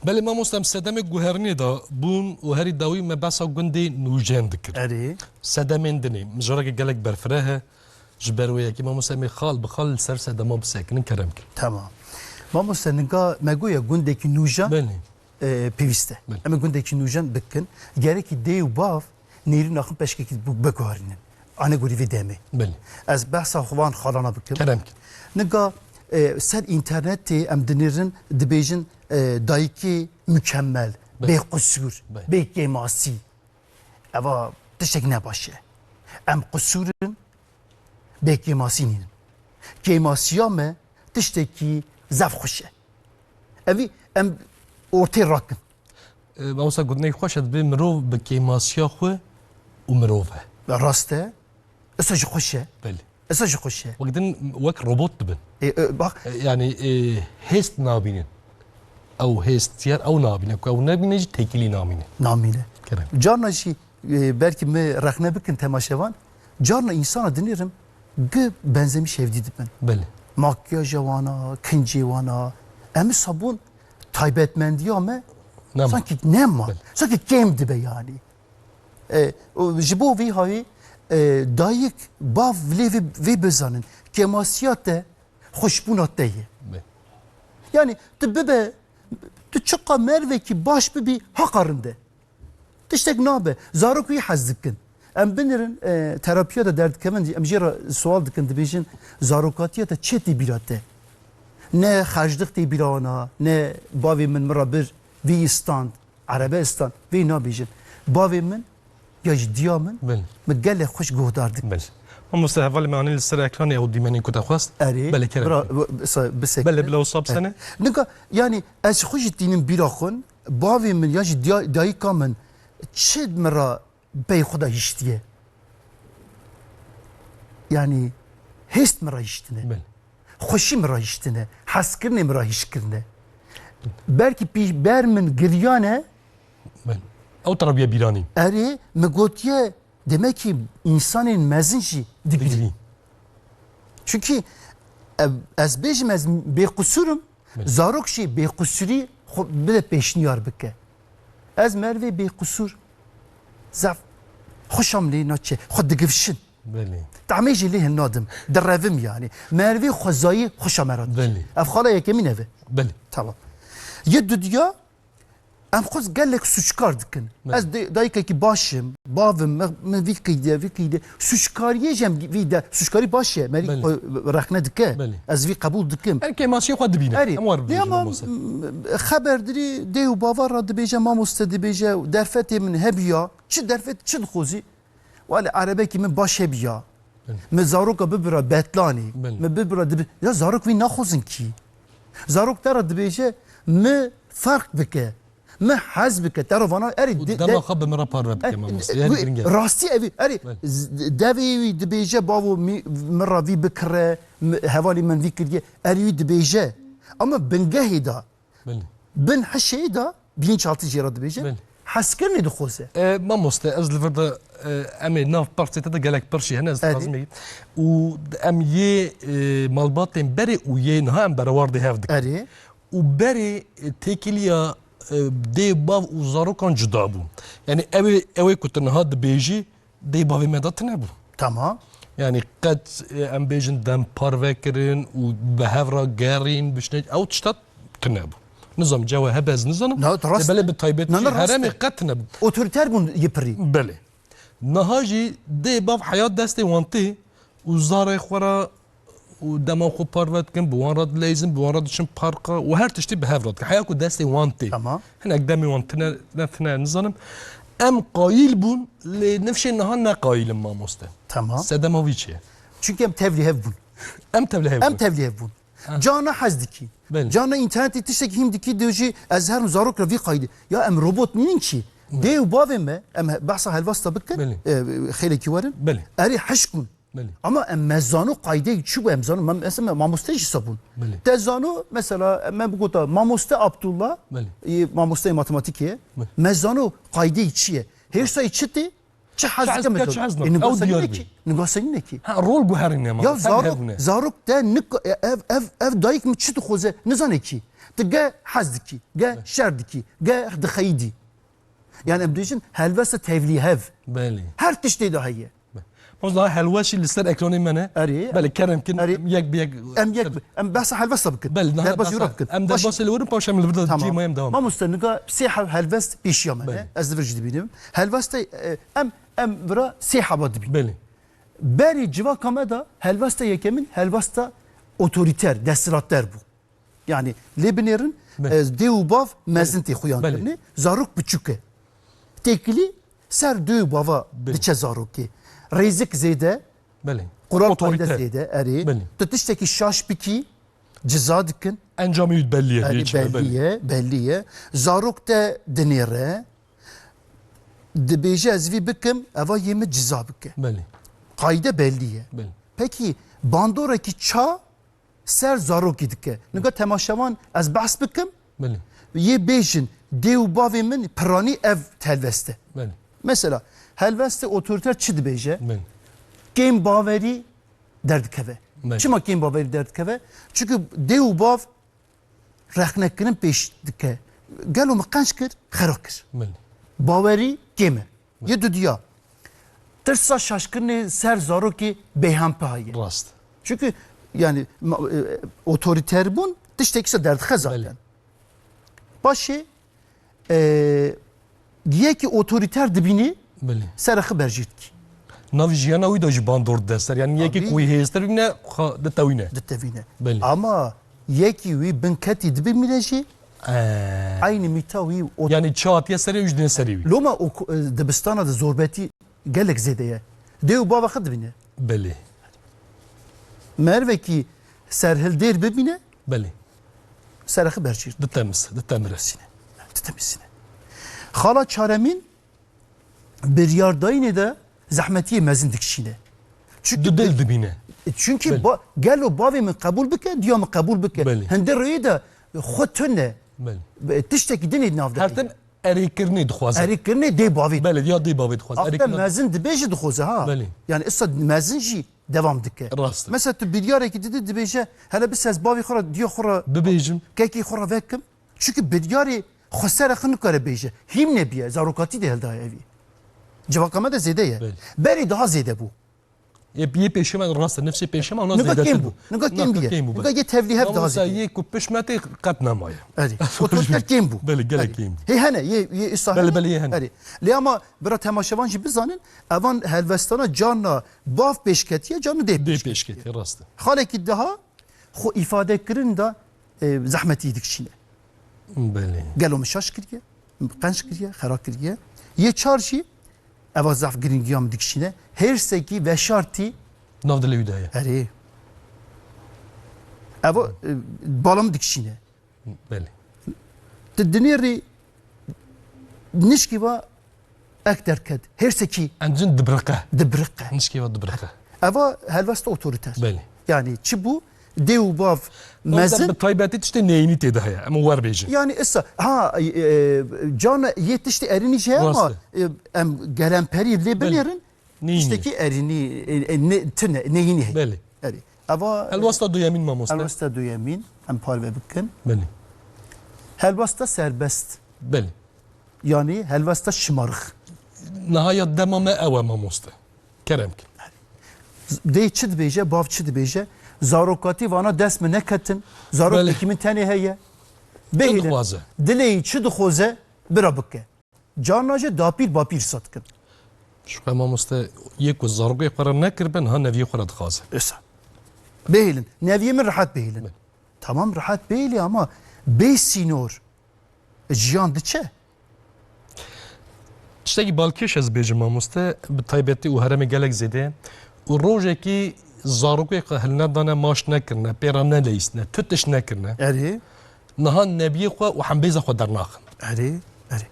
Belê mamoste, em sedemê guherinê de bûn û herî dawî me behsa gundê Nûjen dikir. Erê. Sedemên din ê, mijareke gelek berfireh e. Ji ber wê yekê mamoste, em ê xal bi xal li ser sedema bisekinin, kerem kir. Tamam. Mamoste, ninga me goya gundekî Nûjen, belê, e, pêwîst e. Belê. Em ê gundekî Nûjen bikin. Gerekî dê û bav nêrîna xwe peşkekî biguherînin. Anegorî vê demê. Belê. Ez behsa xwe van xalana bikim. Kerem kir. Nika, e, ser înternetê em dinêrin, dibêjin, e, dayikê mukemmel, belê, bê qusûr, belê, bê kêmasî. Eva tiştek ne baş e. Em qusûr in, bê kêmasî nînin. Kêmasiya me tiştekî zef xweş e. Evî em ortê rakin. E, mamosta, gotinekî xweş e, dibê mirov bi kêmasiya xwe û mirov e. Rast e. Isa jî xweş e. Belê. Isa jî xweş e. Wek din wek robot dibin. E, e, bak. E, yani, e, hêst nabînin. Ew hêstiyer ew nabîne. Ku ew nebîne jî têkilî namîne. Namîne. Kerem. Carna jî, e, belkî me rexne bikin temaşevan. Carna însana dinêrim, gi benzemîş hevdî dibin. Belê. Makyaja wana, kincê wana. Em ê sabûn taybetmendiya me nema. Sankî nema. Belê. Sankî kêm dibe yani. E, û ji bo vî hayî, e, dayik, bav lê vê, vê bizanin. Kêmasiya te, xweşbûna te ye. Belê. Yani tu bibe, tu çiqa mervekî baş bibî, heqa rind e. Tiştek nabe. Zarok wî hez dikin. Em binirin, e, terapiya de derdikevin, em jê re sual dikin, dibêjin, zarokatiya te çi tê bîra te? Ne xerclix tê bîra wana, ne bavê min min re bir vî stand, erebestan, vê nabêjin. Bavê min ya jî diya min, belê, min gelek xweş guhdar dikin. Belê. Mamoste, hevalê me anî li ser ekranê ew dîmenên ku te xwest. Erê, belê, kerem. Bira, bi-, sa-, bisekine. Belê, bila wisa bisene. Nika, yani, ez xwe jî tînim bîra xwe, bavê min ya jî diya-, dayika min çi min re pey xwe de hiştiye. Yani, hêst min re hiştine. Belê. Xweşî min re hiştine. Hezkirinê min re hişkirine. Belkî pî-, ber min giriyane. Belê. Ew te re bûye bîranîn. Erê, min gotiye, demek ki însanên mezin jî digirî. Digirî. Çunkî, e, ez bêjim, ez bêqusûr im, belê, zarok jî bêqusûrî xwe bide pêşniyar bike. Ez merivê bêqusûr zaf xweşa min lê naçe, xwe digifşin. Belê. Tahmê jî lê hin nadim, direvim yani. Merivê xwezayî xweşa me re dike. Belê. Ev xala yekemîn ev e. Belê. Tamam. Yê dudiya, em xwe gelek sûçkar dikin. Belê. Ez de-, dayikekî baş im, bav im, me, min vî qîde, vî qîde. Sûçkariyê jî em vî de, sûçkarî baş e, merî, belê, xwe rexne dike. Belê. Ez vî qebûl dikim. Her kêmasiyê xwe dibîne. Erê. Em war bibêjin, ama, mamoste, m-, xeber dirî dê û bava re dibêje, mamoste dibêje, derfetê min hebiya, çi derfet, çi dixwazî? Wele erebekî min baş hebiya. Belê. Min zaroka bibira betlanî. Belê. Min bibira dibi-, ya zarok vî naxwazin kî. Zarok te re dibêje, mi ferq bike. Mi hez bike. Te re vana erê û de-, dema de-, xwe bi min re parve bike, e, mamoste. E, Herî wî, giring e. Rastî evî, erê, belê, z-, devê wî dibêje, bavo mi, min re vî bikire, mi, hevalî min vî kiriye. Erê wî dibêje. Ama bingehê de, belê, bin hişê de, bilinçaltî jê re dibêje. Belê. Hezkirinê dixwaze. E, mamoste, ez li vir de, e, em ê nav pirsê te de gelek pirsî hene, ez, erê, dixwazim ê. Û em yê, e, malbatên berê û yê niha em berewardê hev dikin. Erê. Û berê, e, têkiliya, e, dê, bav û zarokan cuda bû. Yani ew ê, ew ê ku tu niha dibêjî, dê bavê me de tune bû. Tamam. Yani qet, e, em bêjin dem parve kirin û bi hev re gerîn, bişne, ew tişta tune bû. Nizam cewe hebe ez nizanim. Na, rast e. Belê bi taybetî herêmê qet tune bû. Otoriter bûn yê pirî. Belê. Niha jî dê bav heya destê wan tê û zarê xwe re û dema xwe parve dikin, bi wan re dileyzin, bi wan re diçin parka û her tiştî bi hev re dikin. Heya ku destê wan tê. Tamam. Hinek demê wan tine, ne tine, nizanim. Em qayîl bûn, lê nifşên niha ne qayîl in, mamoste. Tamam. Sedema wî çi ye? Çünkü em tevlî hev bûn. Em tevlî hev bûn. Em tevlî hev bûn. Ha. Carna hez dikî. Belê. Carna înternetê tiştekî hîn dikî, dê jî ez herim zarok re vî qaydê. Ya em robot nînin kî. Belê. Dê û bavê me, em he-, behsa helwesta bikin, belê, e, xêlekî werin. Belê. Erê hişk bûn. Belê. Ama em me zano qaydeyê çi bû, em zano, me, mesela me mamoste jî sabûn. Belê. Te zano, mesela, me bigota mamoste Abdullah, belê, e, mamoste matematîkê ye. Belê. Me zano qaydeyê çi ye. Hêrsayê çi tê? Çi hez dike, çi hez nake. Ew diyar bî. Niga senî nekî. Ha, rol guherîne ma. Ya zarok, zarok te nik-, e, ev, ev, ev dayik min çi dixwaze, nizane kî. Tu ge hez dikî, ge şer dikî, ge dixeyidî. Yani em dibêjin helwesta tevlîhev. Belê. Her tiştê de heye. Be-, Mozla helwest jî li ser ekranê me ne. Erê. Belê, kerem kin, erê, em yek bi yek. Em yek bi-, em behsa helwesta bikin. Belê, niha derbas behsa, jûra bikin. Em derbasê li wir in, paşê em li vir de cî me em devam. Mamoste, niga sê hev-, helwest pêşiya me ne. Belê. Ez li vir jî dibînim. Helwestê, e, em, em vira sê heba dibînin. Belê. Berî civaka me de helwesta yekemîn helwesta otorîter, desthilatdar bû. Yani lê binêrin, belê, e, dê û bav mezin tê xuyan kirinê, zarok biçûk e. Têkilî ser dê û bava, belê, diçe zarokê. Rêzik zêde, belê, qural qayde zêde, erê. Belê. Tu tiştekî şaş bikî, ciza dikin. Encamê wî bellî ye, erê, bellî ye, bellî ye. Zarok te dinêre, dibêje ez vî bikim, eva yê min ciza bike. Belê. Qayde bellî ye. Belê. Pekî bandorekî ça ser zarokî dike. Niga temaşevan ez behs bikim. Belê. Yê bêjin dê û bavê min piranî ev helwest e. Belê. Mesela helwestê otorîter çi dibêje? Belê. Kêm bawerî derdikeve. Belê. Çima kêm bawerî derdikeve? Çünkü dê û bav rexnekirin pêş dike. Gelo min qenc kir, xera kir. Belê. Bawerî kêm e. Belê. Yê dudiya. Tirsa şaşkirinê ser zarokê bêhempa ye. Rast. Çünkü yani ma-, e, otorîterbûn tiştekî se derdixe zaten. Belê. Paşê, e, yekî otorîter dibînî, belê, serê xwe berjîr dikî. Nav jiyana wî de jî bandor dide ser. Yani yekî, tabii, ku wî hêztir bîne, xwe ditewîne. Ditewîne. Belê. Ama yekî wî binketî dibimîne jî, e, eynî mîta wî o- Yani çi hatiye serê wî jî dine serê wî. Loma o ku-, e, dibistana de zorbetî gelek zêde ye. Dê û bava xwe dibîne. Belê. Mervekî serhildêr bibîne. Belê. Serê xwe berjîr. Ditemis, ditemire. Ditemisîne. Xala çaremîn biryardayînê de zehmetiyê mezin dikişîne. Çünkü dudil dibîne. Çünkü, belê, ba-, gelo bavê min qebûl bike, diya min qebûl bike. Belê. Hinde rêyê de xwe tune. Belê. Tiştekî dinê di nav de. Her tim erêkirinê dixwaze. Erêkirinê dê bavê. Belê, ya dê bavê dixwaze. Axte erêkirinê mezin dibê jî dixwaze ha. Belê. Yani issa mezin jî devam dike. Rast e. Mesela tu biryarekî dide dibêje, hele bi ez bavê xwe re, diya xwe re, bibêjim, kekê xwe re vekim. Çünkü biryarê xwe serê xwe nikare bêje. Hîm nebiye, zarokatî de hildaye evî. Civaka me de zêde ye. Belê. Berê daha zêde bû. Yê, yê pêşê me rast e, nifsê pêşê me ona zêdetir bû. Niga kêm bû. Niga kêm bû. Niga yê tevlîhev daha zêde. Yê ku pişt me tê qet nemaye. Erê. Otorîter kêm bû. Belê, gelek kêm bû. Hê hene, yê, yê îsa hene. Belê, belê, yê hene. Erê. Lê ama bira temaşevan jî bizanin, evan helwestana carna bav pêşketiye, carna dê pêşketiye. Dê pêşketiye, rast e. Xalekî daha xwe îfadekirin de, e, zehmetî dikişîne. Belê. Gelo min şaş kiriye, qenc kiriye, xera kiriye. Yê çar jî, eva zaf giringiya min dikişîne. Hêrsekî veşartî. Nav dilê wî de ye. Erê. Eva, e, bala min dikişîne. Belê. Tu dinêrî nişkî va ek derket. Hêrsekî. Encin dibiriqe. Dibiriqe. Nişkî va dibiriqe. Eva helwesta otorîter. Belê. Yani çi bû? Dê û bav mezin. Bi taybetî tiştê neyînî tê de heye. Em wer bêjin. Yani issa, ha, e, e, cana yê tiştê erînî jî heye ama, e, em gelemperî lê binêrin. Neyînî. Tiştekî erînî, e, e, ne, tune, neyînî heye. Belê. Erê. Eva, e, helwesta duyemîn mamoste. Helwesta duyemîn, em parve bikin. Belê. Helwesta serbest. Belê. Yani helwesta şimarix. Niha ya dema me ew e mamoste. Kerem kin. Dê çi dibêje, bav çi dibêje? Zarokatî vana dest min neketin. Zarok, belê, yekî min tenê heye. Bihêlin. Çi dixwaze? Dilê wî çi dixwaze, bira bike. Carna jî dapîr bapîr sa dikin. Ji xwe mamoste yê ku zarokê xwe re nekiribe, niha neviyê xwe re dixwaze. Esa. Bihêlin. Neviyê min rehet bihêlin. Belê. Tamam, rehet bihêlî ama bê sînor jiyan diçe. Tiştekî balkêş ez bêjim mamoste, bi taybetî û heremê gelek zêde û rojekî zarokê xwe hilnedane, maç nekirine, pê re neleyîstine, tu tişt nekirine. Erê. Niha nebiyê xwe û hembêza xwe dernaxin. Erê, erê.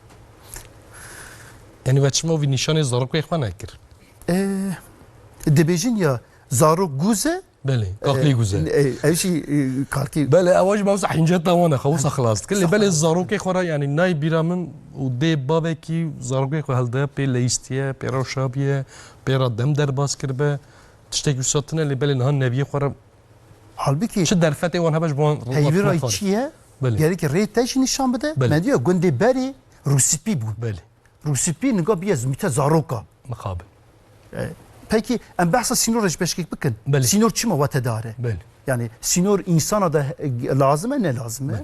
Yanî we çima vî nîşanê zarokê xwe nekir? Ee, dibêjin ya zarok gûz e, Belê, kaklî guze. E, ew jî, e, kalkî. Belê, ewa jî mewsa hinceta wan e, xewsa xilas dike. Lê belê zarokê xwe re, yanî nayê bîra min û dê babekî zarokê xwe hildiye pê leyîstiye, pê re şabiye, pê re dem derbas kiribe. Tiştekî wisa tune, lê belê niha neviyê xwe re Halbikî çi derfetê wan hebe ji bo wan peyvîra xwe re. Çi ye? Belê. Gerekî rê te jî nîşan bide. Belê. Me diya gundê berê rûspî bûn. Belê. Rûspî niga biye zimîte zaroka. Mixabin. E, pekî em behsa sînor re ji beşkek bikin. Belê. Sînor çima wetedar e? Belê. Yani sînor însana de, e, lazim e, ne lazim e? Belê.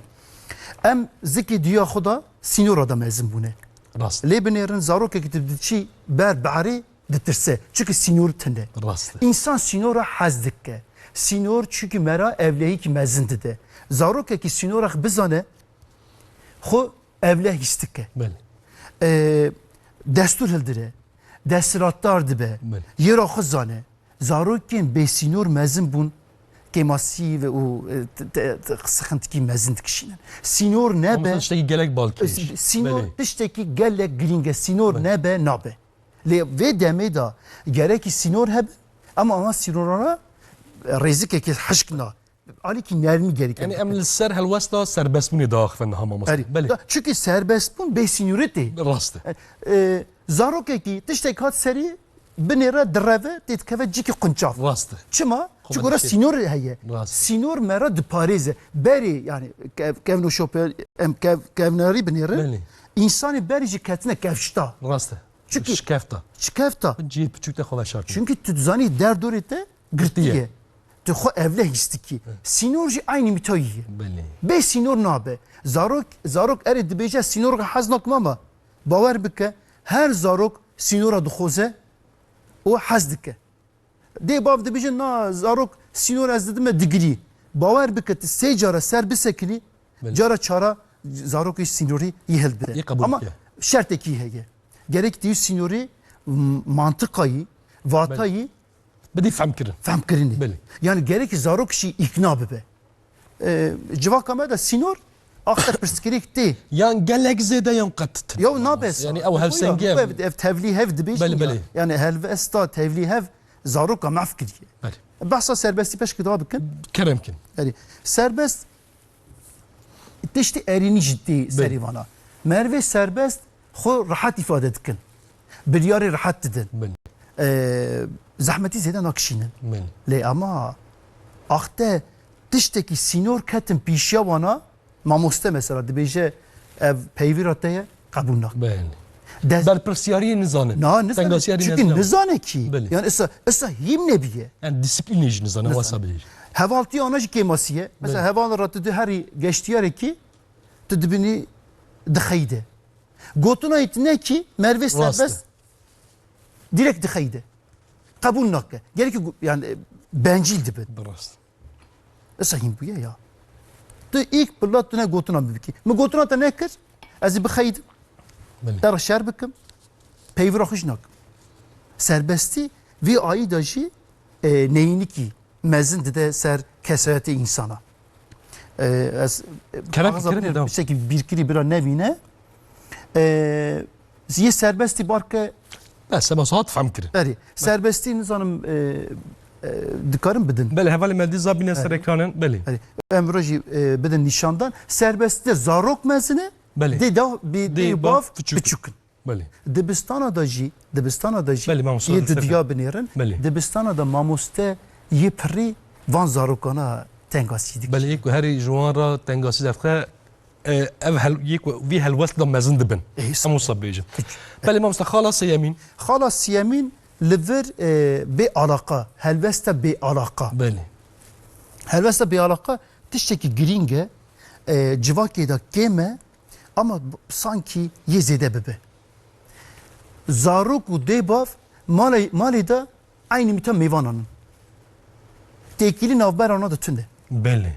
Em zikê diya xwe de sînora de mezin bûne. Rast. Lê binêrin zarokekî tu diçî ber biharê ditirse. Çunki sînor tune. Rast e. Însan sînora hez dike. Sînor çunki me ra ewlehîkî mezin dide. Zarokekî sînora xwe bizane, xwe ewleh hîs dike. Belê. E, destûr hildire. Desthilatdar dibe. Belê. Yê ra xwe zane. Zarokên bêsînor mezin bûn. Kêmasî ve û, e, te-, te-, te-, sixintikî mezin dikişînin. Sînor nebe. Ama tiştekî gelek balkêş. Sînor tiştekî gelek girîng e. Sînor nebe, nabe. Lê vê demê de gerekî sînor hebe, ama ana sînorana rêzikekî hişk na. Alîkî nermî gerekî. Yani em li ser helwesta serbestbûnê diaxivin niha mamoste. Erî. Belê. Da, çunki serbestbûn bê sînorî tê. Rast e. E, e, zarokekî tiştek hat serî binêre direve tê dikeve cîkî qunçav. Rast e. Çima? Çünkü orada sînor heye. Rast. Sînor me re diparêze. Berê yani kev, kevno şope, em kev, kevnerî binêrin. Belê. Însanê berî jî ketine kevşta. Rast e. Çünkü şikefta. Şikefta. Cihê piçûk te xwe veşartin. Çünkü tu dizanî derdorê te girtiye. Girtiye. Tu xwe evle hîs dikî. Evet. Sînor jî aynî mîtoyî ye. Belê. Bê sînor nabe. Zarok, zarok erê dibêje sînor hez nakim ama bawer bike her zarok sînora dixoze û hez dike. Dê bav dibêje na zarok sînor ez didime digirî. Bawer bike tu sê cara ser bisekinî, belê, cara çara zarokê sînorî yê hilbire. Yê qebûl bike. Ama şertekî heye. Gerek tu sînorî m-, mantiqayî, vatayî, belê, bidî fehmkirin. Fehmkirinê. Belê. Yani gerek zarok jî îkna bibe. E, civaka me de sînor axte pirsgirêk tê. Yan gelek zêde yan qet tune. Yaw nabe. Yani ew hevsengê ev, ev tevlî hev dibêjin. Belê, ya. Belê. Yani helvesta tevlî hev zaroka mehf kiriye. Belê. Behsa serbestî peşkî daha bikin. Kerem kin. Yani serbest tiştî erênî jî tê, belê, serî vana. Mervê serbest xwe rehet îfade dikin. Biryarê rehet didin. Belê. E, zehmetî zêde nakişînin. Belê. Lê ama axte tiştekî sînor ketin pîşiya wana, mamoste mesela dibêje ev peyvîra te ye, qebûl nake. Belê. Dest- Berpirsiyariyê nizane. Na, nizane. Tengasiyarî çünkü nizane. Nizane ki. Belê. Yani esa, esa hîm nebiye. Yani disiplînê jî nizane, nizane. Wasa bêje. Hevaltiya ana jî kêmasî ye. Mesela, belê, heval ra tu di herî geştiyarekî tu dibînî dixeyde. Gotina yê tune kî mervê serbest direkt dixeyde. Qebûl nake. Gerekî gu-, yani, e, bencîl dibin. Bi rast. Esa hîn bûye ya. Tu îlk bila tune gotina min bikî. Min gotina te nekir, ez ê bixeydim. Belê. Te re şer bikim. Peyvira xwe jî nakim. Serbestî vî ayî de jî, e, neyînikî mezin dide ser kesayetê însana. E, ez, e, kerem, axa kerem, binêrim, devam. Tiştekî bîrkirî bira nevîne. E, yê serbestî barke. Bes, seba saet fehm kirin. Erê, serbestî nizanim, e, e, dikarin bidin. Belê, hevalê me dî zabîne ser ekranin, belê. Erê, em rojî, e, bidin nîşandan. Serbestî de zarok mezin e, belê, dê da, bi dê bav piçûk in. Belê. Dibistana da jî, dibistana da jî, belê, mamoste, yê didiya binêrin. Belê. Dibistana da mamoste yê pirî van zarokana tengasî dike. Belê, yê ku herî ji wan re tengasî derxe, e, ev hel-, yê ku vî helwest da mezin dibin. E, em wisa bêjin. Belê, mamoste, xala sêyemîn. Xala sêyemîn li vir, e, bê alaqa, helwesta bê alaqa. Belê. Helwesta bê alaqa tiştekî girîng e, e, civakê de kêm e, ama b-, sankî yê zêde bibe. Zarok û dê bav malê, malê de eynî mîta mêvanan in. Têkilî navbera wana de tune. Belê.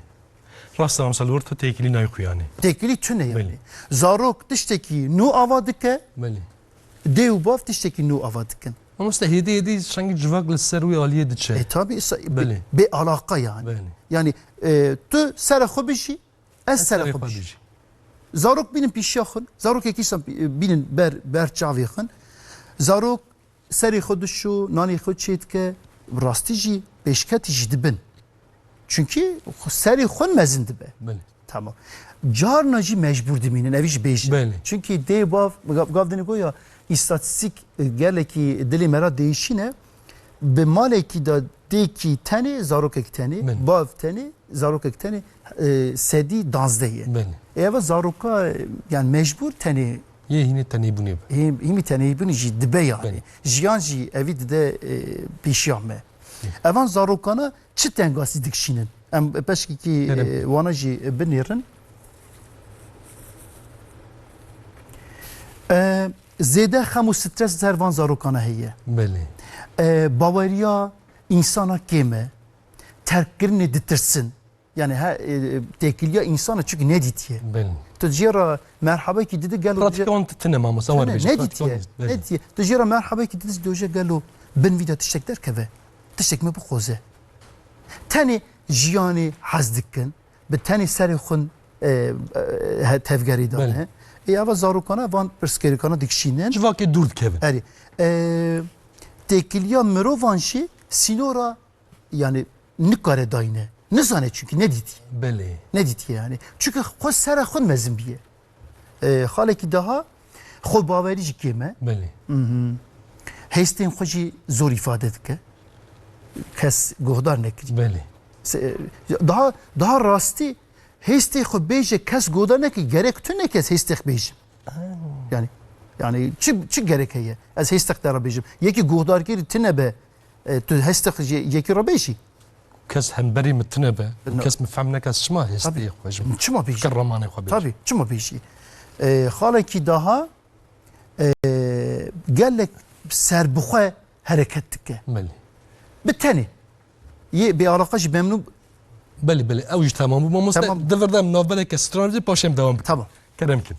Rast e, mesela li wir tu têkilî nayê xuyanê. Têkilî tune yani. Belê. Zarok tiştekî nû ava dike, belê, dê û bav tiştekî nû ava dikin. Mamoste, hêdî hêdî sanki civak li ser wî aliyê diçe. E, tabii, sa-, belê, bê, bê alaqa yani. Belê. Yani, e, tu serê xwe bijî, ez serê xwe bijîm. Zarok bînin pîşiya xwe, zarokekî sa-, bînin ber, ber çavê xwe. Zarok serê xwe dişo, nanê xwe çêdike, bi rastî jî pêşketî jî dibin. Çünkü xwe, serê xwe mezin dibe. Belê. Tamam. Carna jî mecbûr dimînin, evî jî bêjin. Belê. Çünkü dê bav, gav, gav dinê goya, îstatîstîk, e, gelekî dilê me ra değişîne. Bi malekî de dêkî tenê, zarokek tenê, Belê. bav tenê, zarokek tenê, e, sedî danzdeh ye. Belê. E, eva zaroka, e, yani mecbûr tenê Yê hînê tenêbûnê be. Hîm-, hîmî tenêbûnî jî dibe yani. Belê. Jiyan jî evî dide, e, pêşiya me. Evan zarokana çi tengasî dikişînin? Em peşkekî, Kerem. e, wana jî binêrin. E, zêde xem û stres ser van zarokana heye. Belê. E, baweriya însana kêm e. Terkkirinê ditirsin. Yani he, e, têkiliya însana çünkü nedîtiye. Belê. Tu jê re merhebekî dide gelo Pratîka wan tine mamosta, wan Tine, bêje, nedîtiye, pratîka wan, belê. nedîtiye. Tu jê re merhebekî dide doje gelo bin vî de tiştek derkeve. Tiştek me bixoze. Tenê jiyanê hez dikin, bi tenê serê xwin, e, e, he, tevgerê Belê. dane. Ê eva zarokana van pirsgirêkana dikişînin. Civakê dûr dikevin. Erê. E, têkiliya mirovan jî sînora yani nikare dayne. Nizane çünkü nedîtiye. Belê. Nedîtiye yani. Çünkü xwe sere xwe mezin biye. E, xalekî daha xwe bawerî jî kêm e. Belê. Mhm. Hêstên xwe jî zor îfade dike. Kes guhdar nekirî. Belê. Se-, daha, daha rastî hêstê xwe bêje kes guhdar nekirî. Gerek tu ne kes hêstê xwe bêje. Ha. Yani, yani çi, çi gerek heye? Ez hêstek te re bêjim. Yekî guhdarkirî tine be, e, tu hêstek jê-, yekî re bêjî. Kes hemberî min tine be, No. kes min fehm neke, ez çima hêstê Tabii. xwe ji Çima bêjî? fikir ramanê xwe bêjim? Tabii, çima bêjî? E, xalekî daha, e, gelek serbixwe hereket dike. Belê. Bi tenê. Yê bêalaqa jî memnûn. Belê, belê. Ew jî temam bû. Mamoste, Temam. di vir de em navbereke stran dê, paşê em dewam bikin. Tamam. Kerem kin.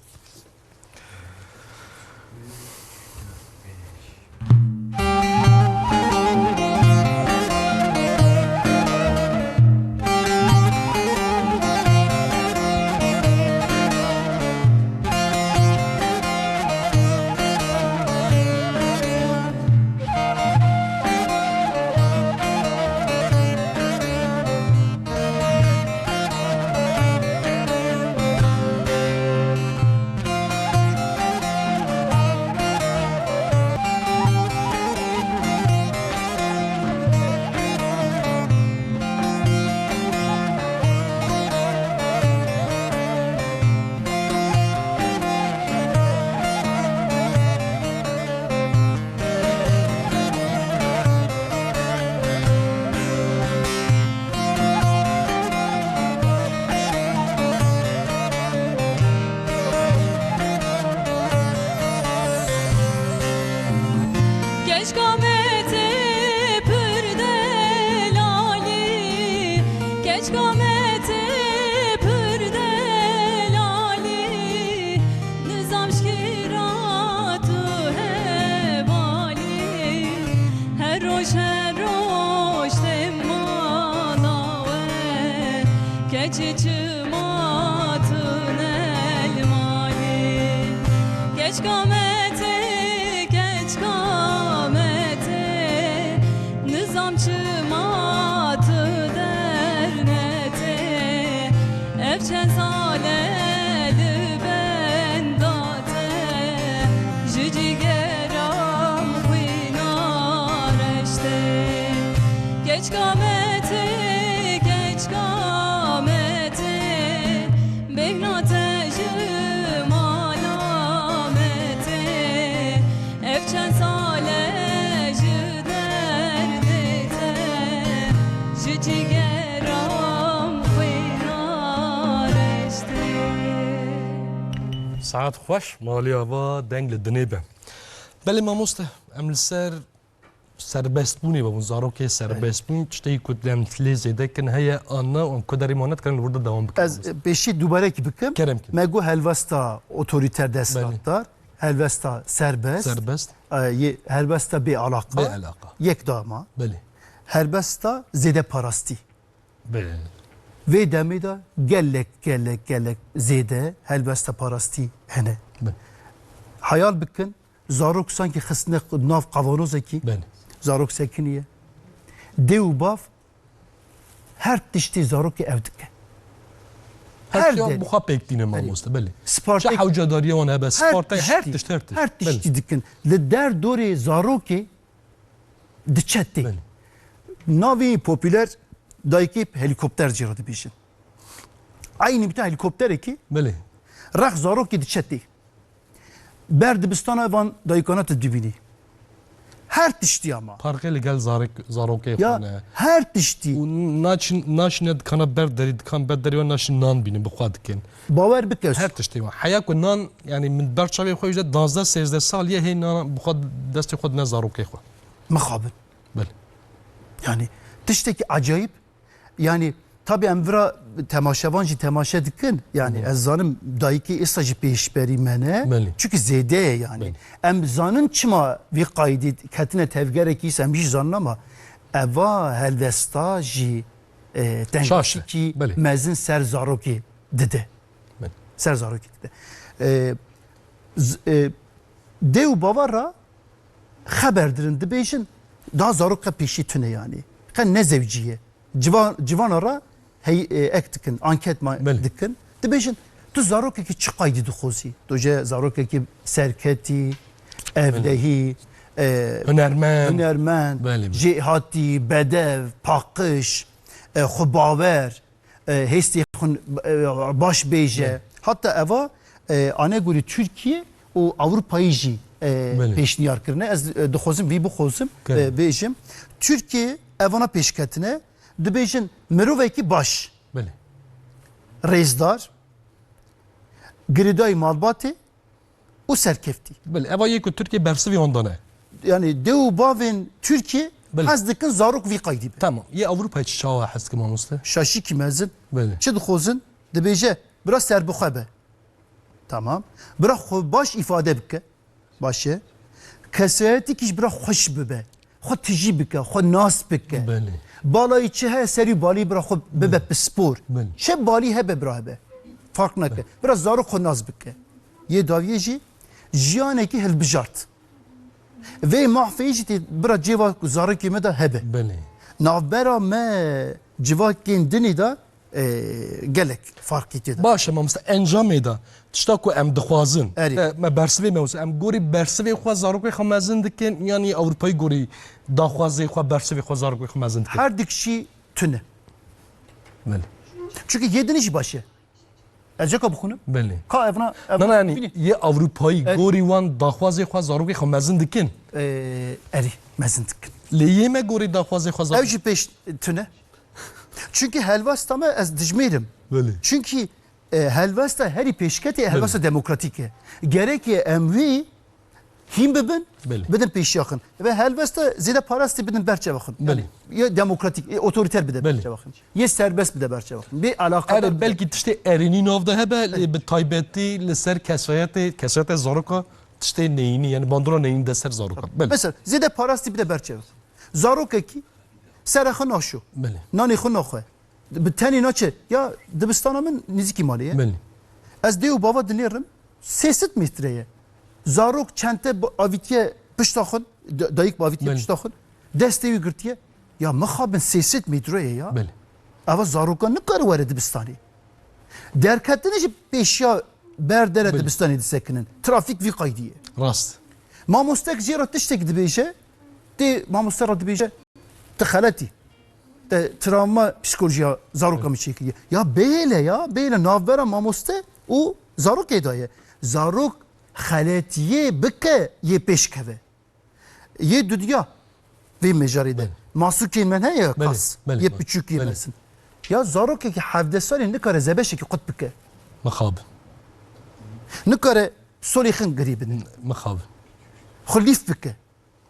Keçka me tê pir delalî, keçka me tê pir delalî, nizam ji kî ra tu hevalî, her roj, her roj têm mala we, keçê çi Ma tu ne li malê, keçka me tê, keçka me tê, nizam çima tu dernetê. Ev çend sal e li benda te, ji cîgeran xwîna reştê. Keçka me tê, keçka me tê, bêhna te ji mala me tê. Ev çend sal e ji derdê te, ji cîgeran xwîna reştê. Saet xweş, malî ava deng li dinê be. Belê mamoste, em li ser serbestbûnê ve bûn, zarokê serbestbûn, tiştê ku em lê zêde kin heye an na, û em ku derê ma nedikarin li wir de dewam bikin. Ez pêşî dubarekî bikim. Kerem kin. Me got helwesta otorîter desthilatdar, helwesta serbest, Serbest. e, yê helwesta bêalaqa, Bêalaqa. yek dama. Belê. Helwesta zêde parastî. Belê. Vê demê de gelek, gelek, gelek zêde helwesta parastî hene. Belê. Hayal bikin, Zarok sankî xistine nav qavanozekî. Belê. Zarok sekiniye. Dê û bav Her tiştê zarokê ev dike. Her Her tiştê der. Bi xwe pêk tîne mamoste, belê. Spartek. Çi hewcedariya wan hebe, Her spartek, her tiştî, tişt, her tişt. Her Belê. Tiştî dikin. Li der dorê zarokê diçe tê. Belê. Navê popüler dayikê helîkopter jê re dibêjin. Eynî bîta helîkopterekî Belê. Rex zarokê diçe tê. Ber dibistana van dayikana tu dibînî. Her tiştî ama. Parkê li gel zarek, zarokê Ya, xwe ne. Her tiştî. Û naçin, naşine dikana ber derî, dikan ber derî ve naşin nan bînin, bi xwe dikin. Bawer bike. Her tiştî var. Heya ku nan, yani min ber çavê xwe ji de danzdeh sêzdeh sal ye hê nan bi xwe destê xwe dine zarokê xwe. Mixabin. Belê. Yani tiştekî acayip. Yani tabi em vira temaşevan jî temaşe dikin. Yani Hı. Ez zanim dayikê êsta jî pêşberî me ne. Belê. Çünkü zêde ye yani. Belê. Em zanin çima vî qaydî ketine tevgerekî îsa em jî zanin ama eva helvesta jî, e, Şaş e. Tenkişikî Belê. Mezin ser zarokê dide. Belê. Ser zarokê dide. E, z-, e, dê û bava ra xeber dirin, dibêjin, daha zarok qe pêşî tune yani. Qe nezewcî ye. Civan, civana re hey, e, ek dikin, anket ma Belê. Dikin. Dibêjin, tu zarokekî çi qaydî dixwazî? Tu jê zarokekî serketî, evlehî, e, Hunermend. Hunermend, Belê, belê. Jêhatî, bedev, paqij, e, xwebawer, e, hêstê xwe, e, baş bêje. Belê. Hatta eva, e, anegorî Tirkiye û Ewropayê jî, e, Belê. Pêşniyar kirine. Ez, e, dixwazim vî bixwazim, Belê. E, bêjim. Tirkiye evana pêşketine, dibêjin mirovekî baş. Belê. Rêzdar, girêdayî malbatê û serkeftî. Belê, eva yê ku Tirkiye bersivê wan dane. Yani dê û bavên Tirkiye Belê. Hez dikin zarok vî qaydî be. Tamam. Yê Ewropayê çi çawa hez dikin mamoste? Şaşîkî mezin. Belê. Çi dixwazin? Dibêje, bira serbixwe be. Tamam. Bira xwe baş îfade bike. Baş e. Kesayetîkî ji bira xweş bibe. Xwe tijî bike, xwe nas bike. Belê. Balayî çi heye serî balî bira xwe bibe pispor. Belê. Çi balî hebe bira hebe. Fark neke. Belê. Bira zarok xwe nas bike. Yê dawiyê jî jiyanekî hilbijart. Vê mahfeyî jî tê bira cêva ku zarokê me de hebe. Belê. Navbera me civakên dinî de e, gelek farkî tê de. Baş e mamoste, encamê de tişta ku em dixwazin, Erê. Te me bersivê me wisa, em gorî bersivê xwe zarokê xwe mezin dikin, yanî Ewropayî gorî daxwazê xwe bersivê xwe zarokê xwe mezin dikin? Her dikişî tune. Belê. Çünkü yê dinî jî baş e. Ez ceka bixwînim. Belê. Ka evna, ev Na, na, yanî bînî. Yê Ewropayî Erê. Gorî wan daxwazê xwe zarokê xwe mezin dikin? E, erê, mezin dikin. Lê yê me gorî daxwazê xwe zarokê Ew jî pêş tune. Çünkü helwesta me ez dijmêrim. Belê. Çünkü, e, helwesta herî pêşketê, Belê. Helwesta demokratîk e. Gerekê em wî hîn bibin, Belê. Bidin pêşiya xin. Ve helwesta zêde parastî bidin berçeva xin. Belê. Yani, ya demokratîk, e, otoriter bide Belê. Berçeva xin. Yê serbest bide berçeva xin. Bê alaqadar Erê, bide. Belkî tiştê erênî nav de hebe, lê bi taybetî li ser kesayetê, kesayetê zaroka tiştê neyînî, yani bandora neyînî de ser zaroka. Belê. Mesela, zêde parastî bide berçeva xin. Zarokekî Serê xwe naşo. Belê. Nanê xwe naxwe. Bi tenê naçe. Ya dibistana min nêzîkî malê ye. Belê. Ez dê û bava dinêrim. Sê sed metre ye. Zarok çente bi-, avîtiye pişta xwe, da-, dayik bi avîtiye Belê. Pişta xwe. Destê wî girtiye. Ya mixabin sê sed metre ye ya. Belê. Eva zaroka nikare were dibistanê. Derketinê jî pêşiya ber dere Belê. Dibistanê disekinin. Trafîk vî qaydî ye. Rast. Mamostek jê re tiştek dibêje, tê mamoste re dibêje, tu xeletî. Te travma psîkolojiya zaroka min çêkiriye. Ya bêle ya, bêle navbera mamoste û zarokê de ye. Zarok xeletiyê bike yê pêş keve. Yê dudiya vê mêjarê de. Belê. Masûkên me heye Belê, kas. Belê, Yê belê, piçûkê belê. Mesin. Ya zarokekî hevdeh salî nikare zebeşekî qut bike. Mixabin. Nikare solê xin girî bide. Mixabin. Xwe lîf bike.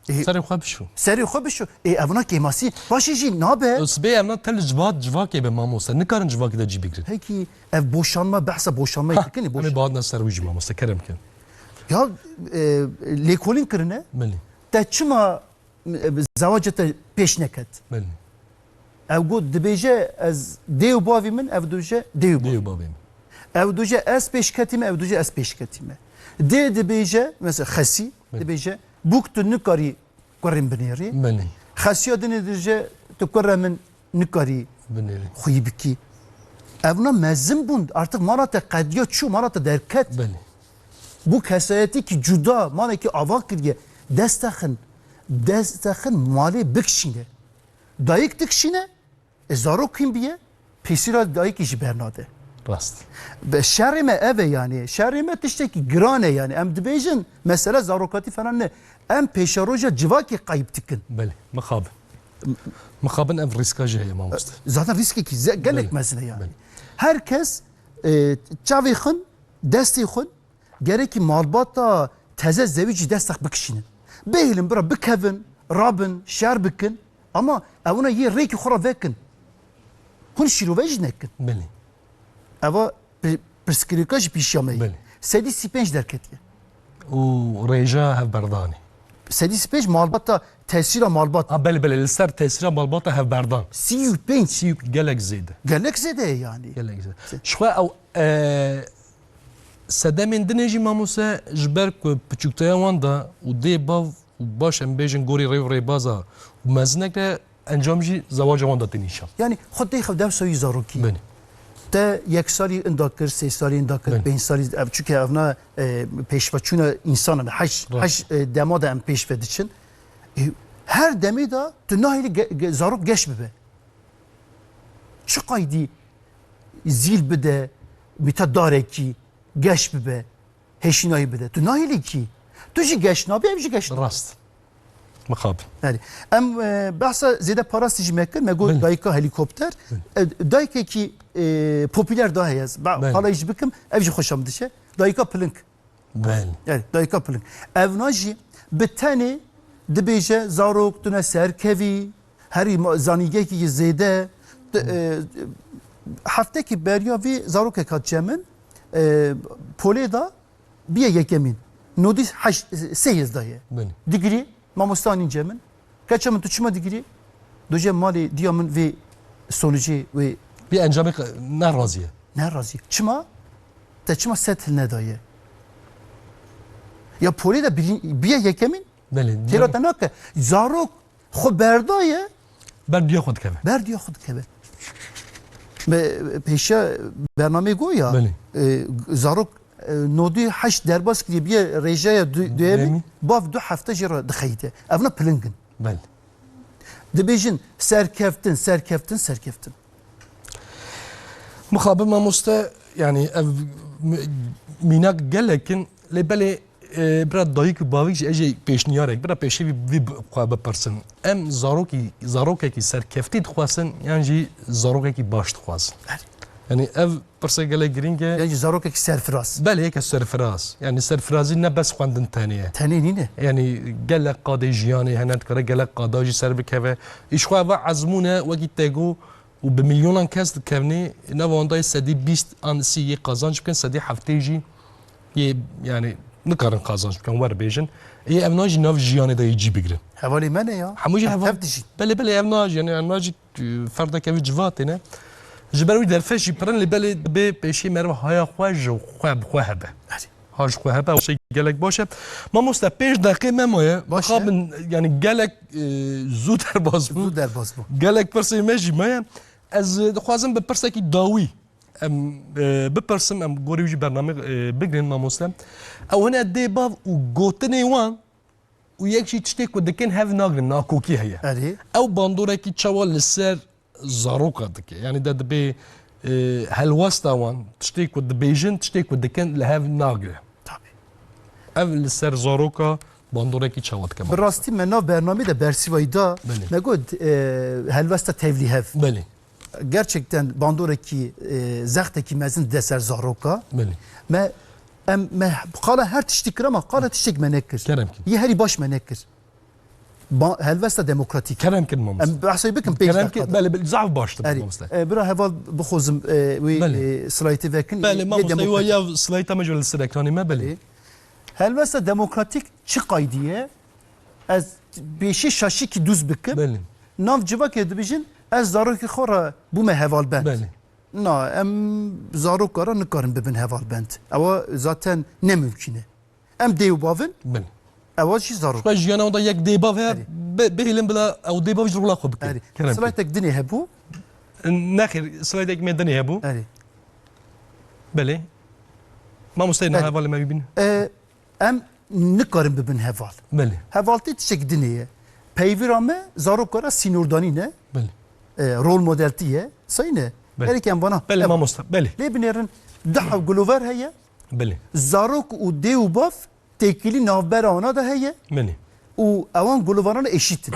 Ê, Serê xwe bişo. Serê xwe bişo. Ê, evna kêmasî. Paşê jî nabe. Sibê evna te li civat civakê be mamoste. Nikarin civakê de cî bigrin. Peki ev boşanma, behsa boşanmayê Ha, dikin, em ê boşan- bihatina ser wî jî mamoste. Kerem kin. Ya, e, lêkolîn kirine. Belê. Te çima, e, zewaca te pêş neket? Belê. Ev got dibêje ez dê û bavî min, ev dibêje dê û bavî. Dê û bavê min. Ev dibêje ez pêş ketîme, ev dibêje ez pêş ketîme. Dê dibêje, mesela xesî, Belê. Dibêje bûk tu nikarî kurên binêrî. Belê. Xesiya dinê dibêje tu kure min nikarî Binêrî. Xweyî bikî. Evna mezin bûn. Artık mala te qediya çû, mala te derket. Belê. Bu kesayetî ki cuda, malekî ava kiriye. Destexin, destexin malê bikişîne. Dayik dikişîne, e, zarok hîn biye, pêsîra dayikî jî bernade. Rast. Be şerê me ev e yani. Şerê me tiştekî giran e yani. Em dibêjin, mesele zarokatî falan ne. Em pêşeroja civakê qeyb dikin. Belê, mixabin. Mixabin ev rîska jî heye mamoste. Zaten rîskekî ze-, gelek Belê. mezin e yani. Belê. Her kes, e, çavê xwin, destê xwin, gerekî malbata teze zewicî destex bikişînin. Bihêlin bira bikevin, rabin, şer bikin. Ama ewna yê rêkî xwe ra vekin. Hûn şîrove jî nekin. Belê. Eva pi-, pirsgirêka jî pîşiya me ye. Belê. Sedî sî pênc derketiye. Û rêja hevberdanê. Sedî sî pênc malbata, tesîra malbat. Ha, belê, belê, li ser tesîra malbata hevberdan. Sî û pênc. Sî û gelek zêde. Gelek zêde ye yani. Gelek zêde. Ji xwe ew, e, sedemên dinê jî mamose ji ber ku piçûkteya wan de û dê bav û baş em bêjin gorî rêv rêbaza û mezinek de encam jî zewaca wan de tê nîşan. Yani xwe tê xev dewsa wî zarokî. Belê. Te yek salî inda kir, sê salî inda kir, Belê. pênc salî, ev çunke evna, e, pêşveçûna însanan, heş, Rast. heş, e, dema de em pêş ve diçin. E, her demê de tu nahêlî ge-, ge-, zarok geş bibe. Çi qaydî zîl bide, mîta darekî geş bibe, hêşînayî bide. Tu nahêlî kî. Tu jî geş nabî, ev jî geş nabî. Rast. Mixabin. Yani, em, e, behsa zêde parastî jî me kir, me got Belê. dayika helîkopter. Belê. E, dayikekî, e, popüler daha heye. Ba-, Belê. qala jî bikim, ev jî xweşa min dişe. Dayika piling. Belê. Yani, dayika piling. Evna jî bi tenê dibêje zarok tune serkevî, herî ma-, zanîngehekî zêde. Di, e, heftekî beriya vî zarokek hat çê min, e, polê da biye yekemîn. Nodî heşt, sê hêz daye. Belê. Digirî, mamosta nînce min. Keça min tu çima digirî? Doje malê diya min vê sonucê wê Vê encamê qe-, ne razî ye. Ne razî. Çima? Te çima set hil nedaye? Ya polê de birin-, biye yekemîn? Belê. Têra te nake. Zarok xwe berdaye. Ber diya xwe dikeve. Ber diya xwe dikeve. Me pêşiya bernameyê got ya, Belê. e, zarok, e, nodî heşt derbas kiriye, biye rêjaya du-, duyemîn, Duyemîn. bav du hefte jê re dixeyite. Evna piling in. Belê. Dibêjin serkeftin, serkeftin, serkeftin. Mixabin mamoste, yani ev m-, mînak gelek in, lê belê, e, bira dayik û bavik jî ez jî pêşniyarek, bira pêşî vî, vî bi-, xwe bipirsin. Em zarokî, zarokekî serkeftî dixwestin yan jî zarokekî baş dixwestin? Belê. Yani ev pirse gelek girîng e. Yan jî zarokekî serfiraz. Belê, yeke serfiraz. Yani serfirazî ne bes xwendin tenê ye. Tenê nîne. Yani gelek qadê jiyanê hene, dikare gelek qada jî ser bikeve. Îşxwe eva ezmûn e, wekî te got, û bi milyonan kes dikevnê, nava wan de sedî bîst an sî yê qazanc bikin, sedî heftê jî yê, yani, nikarin qazanc bikin, wer bêjin. Ê, ev na jî nav jiyanê de yê cî bigirin. Hevalê me ne ya. Hemû jî Em heval. tev dijîn. Belê, belê, ev na jî, yani, ev na jî, e, ferdeke wî civatê ne. Ji ber wî derfet jî pirin, lê belê dibê pêşî meriv haya xwe ji xwe bi xwe hebe. Erê. Ha ji xwe hebe, ew şey gelek baş e. Mamoste, pênc deqê me maye. Baş e. Mixabin, yani gelek, e, zû derbas bû. Zû derbas bû. Gelek pirsê me jî maye. Ez, e, dixwazim bi pirsekî dawî em, e, bipirsim, em gorî wî jî bername, e, bigrin mamoste. Ew hine dê bav û gotinê wan û yek jî tiştê ku dikin hev nagrin, nakokî heye. Erê. Ew bandorekî çawa li ser zaroka dike. Yani de dibê, e, helwesta wan, tiştê ku dibêjin, tiştê ku dikin li hev nagire. Tabii. Ev li ser zaroka bandorekî çawa dike? Bi rastî me nav bernamê de bersîvayî da, Belê. me got, e, helwesta tevlîhev. Belê. Gerçekten bandorekî, e, zextekî mezin dide ser zaroka. Belê. Me, em, me qala her tiştî kir ama qala tiştek me nekir. Kerem kin. Yê herî baş me nekir. Ba-, helwesta demokratîk. Kerem kin mamoste. Em behsê bikin pênc Kerem kin, dakika. belê, belê, zaf baştir Erê, mamoste. e, bira heval bixwazim, e, wî, Belê. e, slaytê vekin, Belê, e, mamoste, demokratîk. ya slayta me jî li ser ekranê me, belê. Erê. Helwesta demokratîk çi qaydiye? Ez pêşî şaşîkî dûz bikim. Belê. Nav civakê dibêjin, ez zarokê xwe re bûme hevalbend. Belê. Na, em zaroka re nikarin bibin hevalbend. Ewa zaten ne mimkîn e. Em dê û bavin, Belê. ewa jî zarok. Xwe jiyana wan da yek dê bav heye, Erê. be-, bihêlin bila ew dê bav ji rola xwe bikin. Erê. Kerem kin. Slaytek dinê hebû. Nexêr, slaydek me dinê hebû. Erê. Belê. Mamosteyê niha Belê. hevalê me bibîne. E, em nikarin bibin heval. Belê. Hevaltî tiştek dinê ye. Peyvira me zaroka re sînordanî ne. Belê. E, rol modeltî ye. Sayî ne. Belê. Gerek em vana. Belê Ev- mamoste. Belê. Lê binêrin, du hev gulover heye. Belê. Zarok û dê û bav têkilî navbera wana de heye. Belê. Û ewan gulovaran eşît in.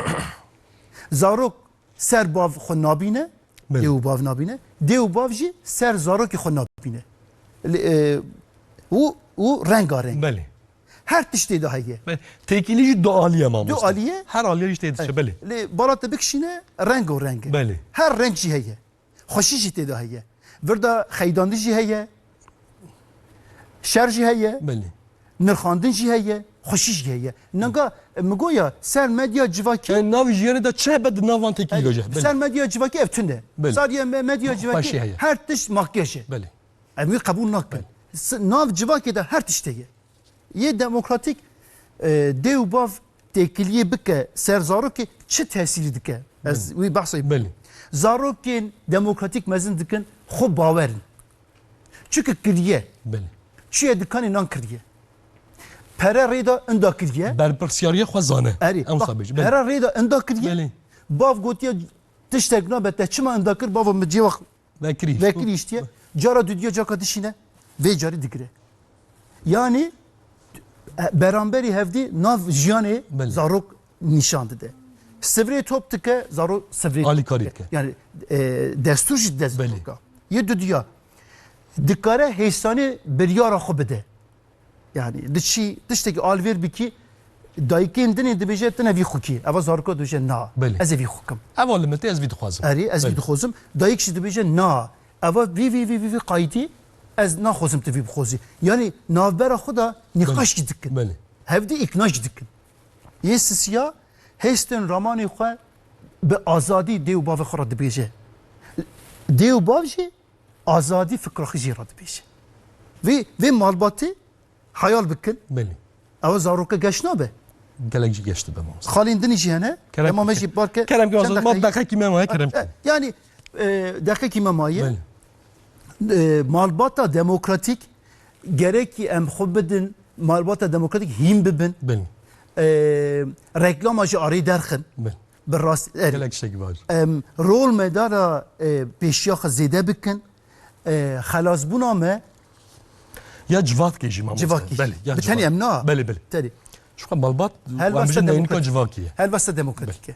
Zarok ser bav xwe nabîne, Belê. dê û bav nabîne. Dê û bav jî ser zarokê xwe nabîne. Li, e, û, û rengareng. Belê. Her tiştê de heye. Belê. Têkilî jî dualî ye mamoste. Dualî ye. Her alîye jî tê dişe, belê. Lê bala te bikişîne rengo reng e. Belê. Her reng jî heye. Xweşî jî tê de heye. Vir de xeydandin jî heye. Şer jî heye. Belê. Nirxandin jî heye. Xweşî jî heye. Nanga, e, min goya ser medya civakî Yani navê jiyanê de çi hebe di nav van têkilî Yani, de heye. Belê. ser medya civakî ev tune. Belê. Sariye me-, medya civakî Xweşî heye. her tişt makyaj e. Belê. Em wî qebûl nakin. Belê. S-, nav civakê de her tişt heye. Yê demokratîk, e, dê û bav têkiliyê bike ser zarokê çi tesîrî dike? Ez Belê. wî behsê Belê. Zarokên demokratîk mezin dikin, xwe bawer in. Çunke kiriye. Belê. Çiye dikanê nan kiriye. Pere rê de inda kiriye. Berpirsyariya xwe zane. Erê, Em bak, wisa bêjin. Belê. pere rê de inda kiriye. Belê. Bav gotiye tiştek nabe te çima inda kir, bava min cêwa Vekirî. Vekirî îştiye. Cara dudiya caka dişîne. Vê carî digire. Yani, e, beramberî hevdî nav jiyanê Belê. zarok nîşan dide. Sivrê top dike, zarok sivrê top Alîkarî dike. dike. Yani, e, destûr jî dide Belê. zaroka. Yê dudiya. Dikare hêsanê biryara xwe bide. Yani, diçî, tiştekî alvêr bikî, dayikên dinê dibêje, "Tine vî xwe kî." Eva zaroka dibêje, "Na, Belê. ez ê vî xwe kim." Eva li min tê, ez vî dixwazim. Erê, ez vî Belê. dixwazim. Dayik jî dibêje, "Na, eva vî, vî, vî, vî, vî qayîtî, ez naxwazim tu vî bixwazî." Yani, navbera xwe de nîqaş Belê. jî dikin. Belê. Hevdî îkna jî dikin. Yê sisiya hêstên ramanê xwe bi azadî dê û bavê xwe re dibêje. Dê û bav jî azadî fikra xwe jê re dibêje. Vê, vê malbatê hayal bikin. Belê. Ew zaroke geş nabe. Gelek jî geş dibe mamoste. Xalên dinî jî hene. Kerem Dema me ke. jî barke Kerem ke çend mamoste. Ma deqeyê deqekî me maye, kerem E, ke. yani, e, deqekî me maye. Belê. E, malbata demokratîk gerekî em xwe bidin, malbata demokratîk hîn bibin. Belê. E, reklama jî arê derxin. Belê. Bi rast, erê. Gelek tiştekî baş. Em, rol me dara, e, pêşiya xwe zêde bikin. E, xelasbûna me Ya civakê jî mamoste. Civakî. Belê, ya Bi tenê civak. em na. Belê, belê. Tenê. Ji xwe malbat, Helwesta em ji neynika demokratîk. civakî ye. Helwesta demokratîk e.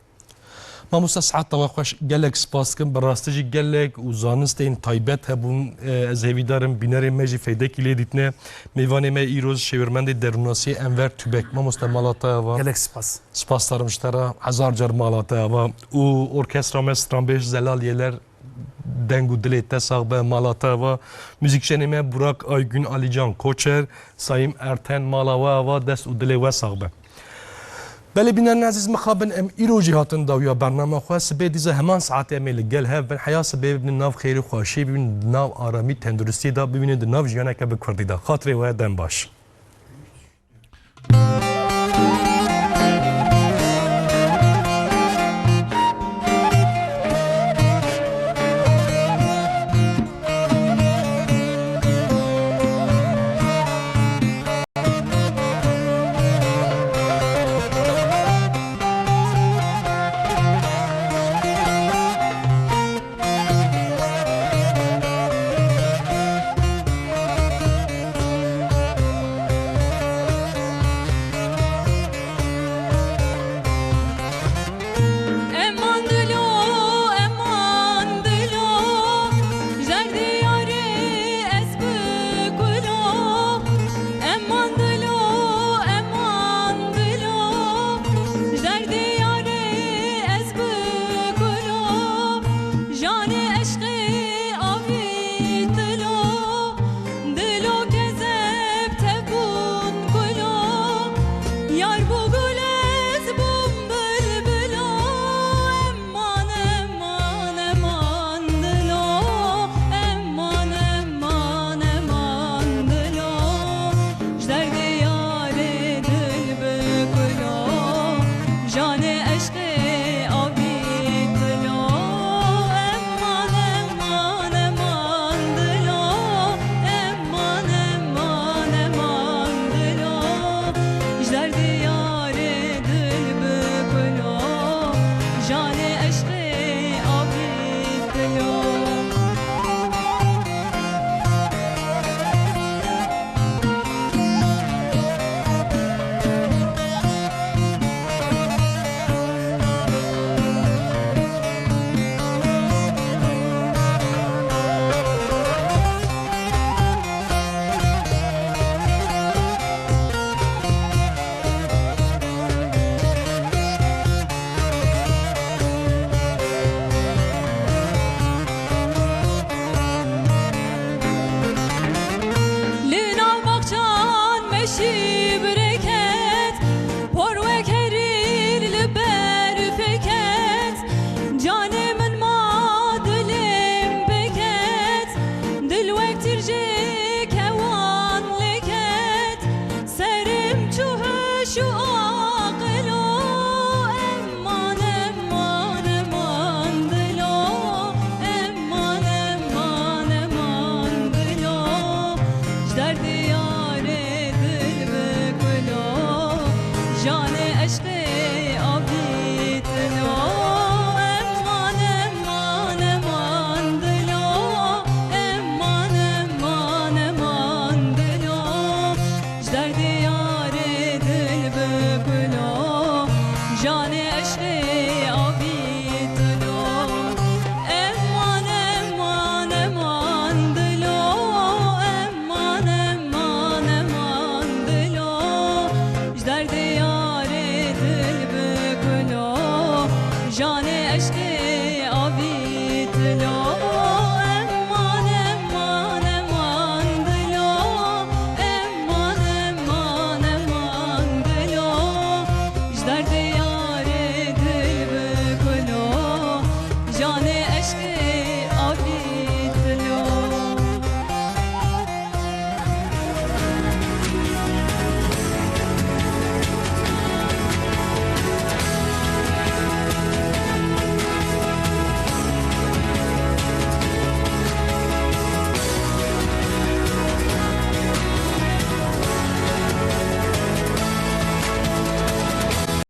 Mamoste, saeta we xweş, gelek spas dikim. Bi rastî jî gelek û zanistên taybet hebûn. E, ez hêvîdar im bînerên me jî feydekî lê dîtine. Mêvanê me îro ji şêwirmendê derûnasiyê Enver Tübek. Mamoste, mala te ava. Gelek spas. Spasdar im ji te re, hezar car mala te ava. Û orkestra me stranbêj Zelal Yeler, deng û dilê te sax be, mala te ava. Muzîkjenê me Burak Aygün, Alican Koçer, Sayîm Erten, mala we ava, dest û dilê we sax be. Belê bînerên ezîz, mixabin em îro jî hatin dawiya bernama xwe. Sibê dîsa heman saetê em ê li gel hev bin. Heya sibê bibin nav xêr û xweşiyê, bibin di nav aramî, tenduristiyê de, bibînin di nav jiyaneke bi kurdî de. Xatirê we dem baş. Derdê yarê dil bikulo, janê eşqê avîtilo. Eman, eman, eman dilo, eman, eman, eman dilo. Ji derdê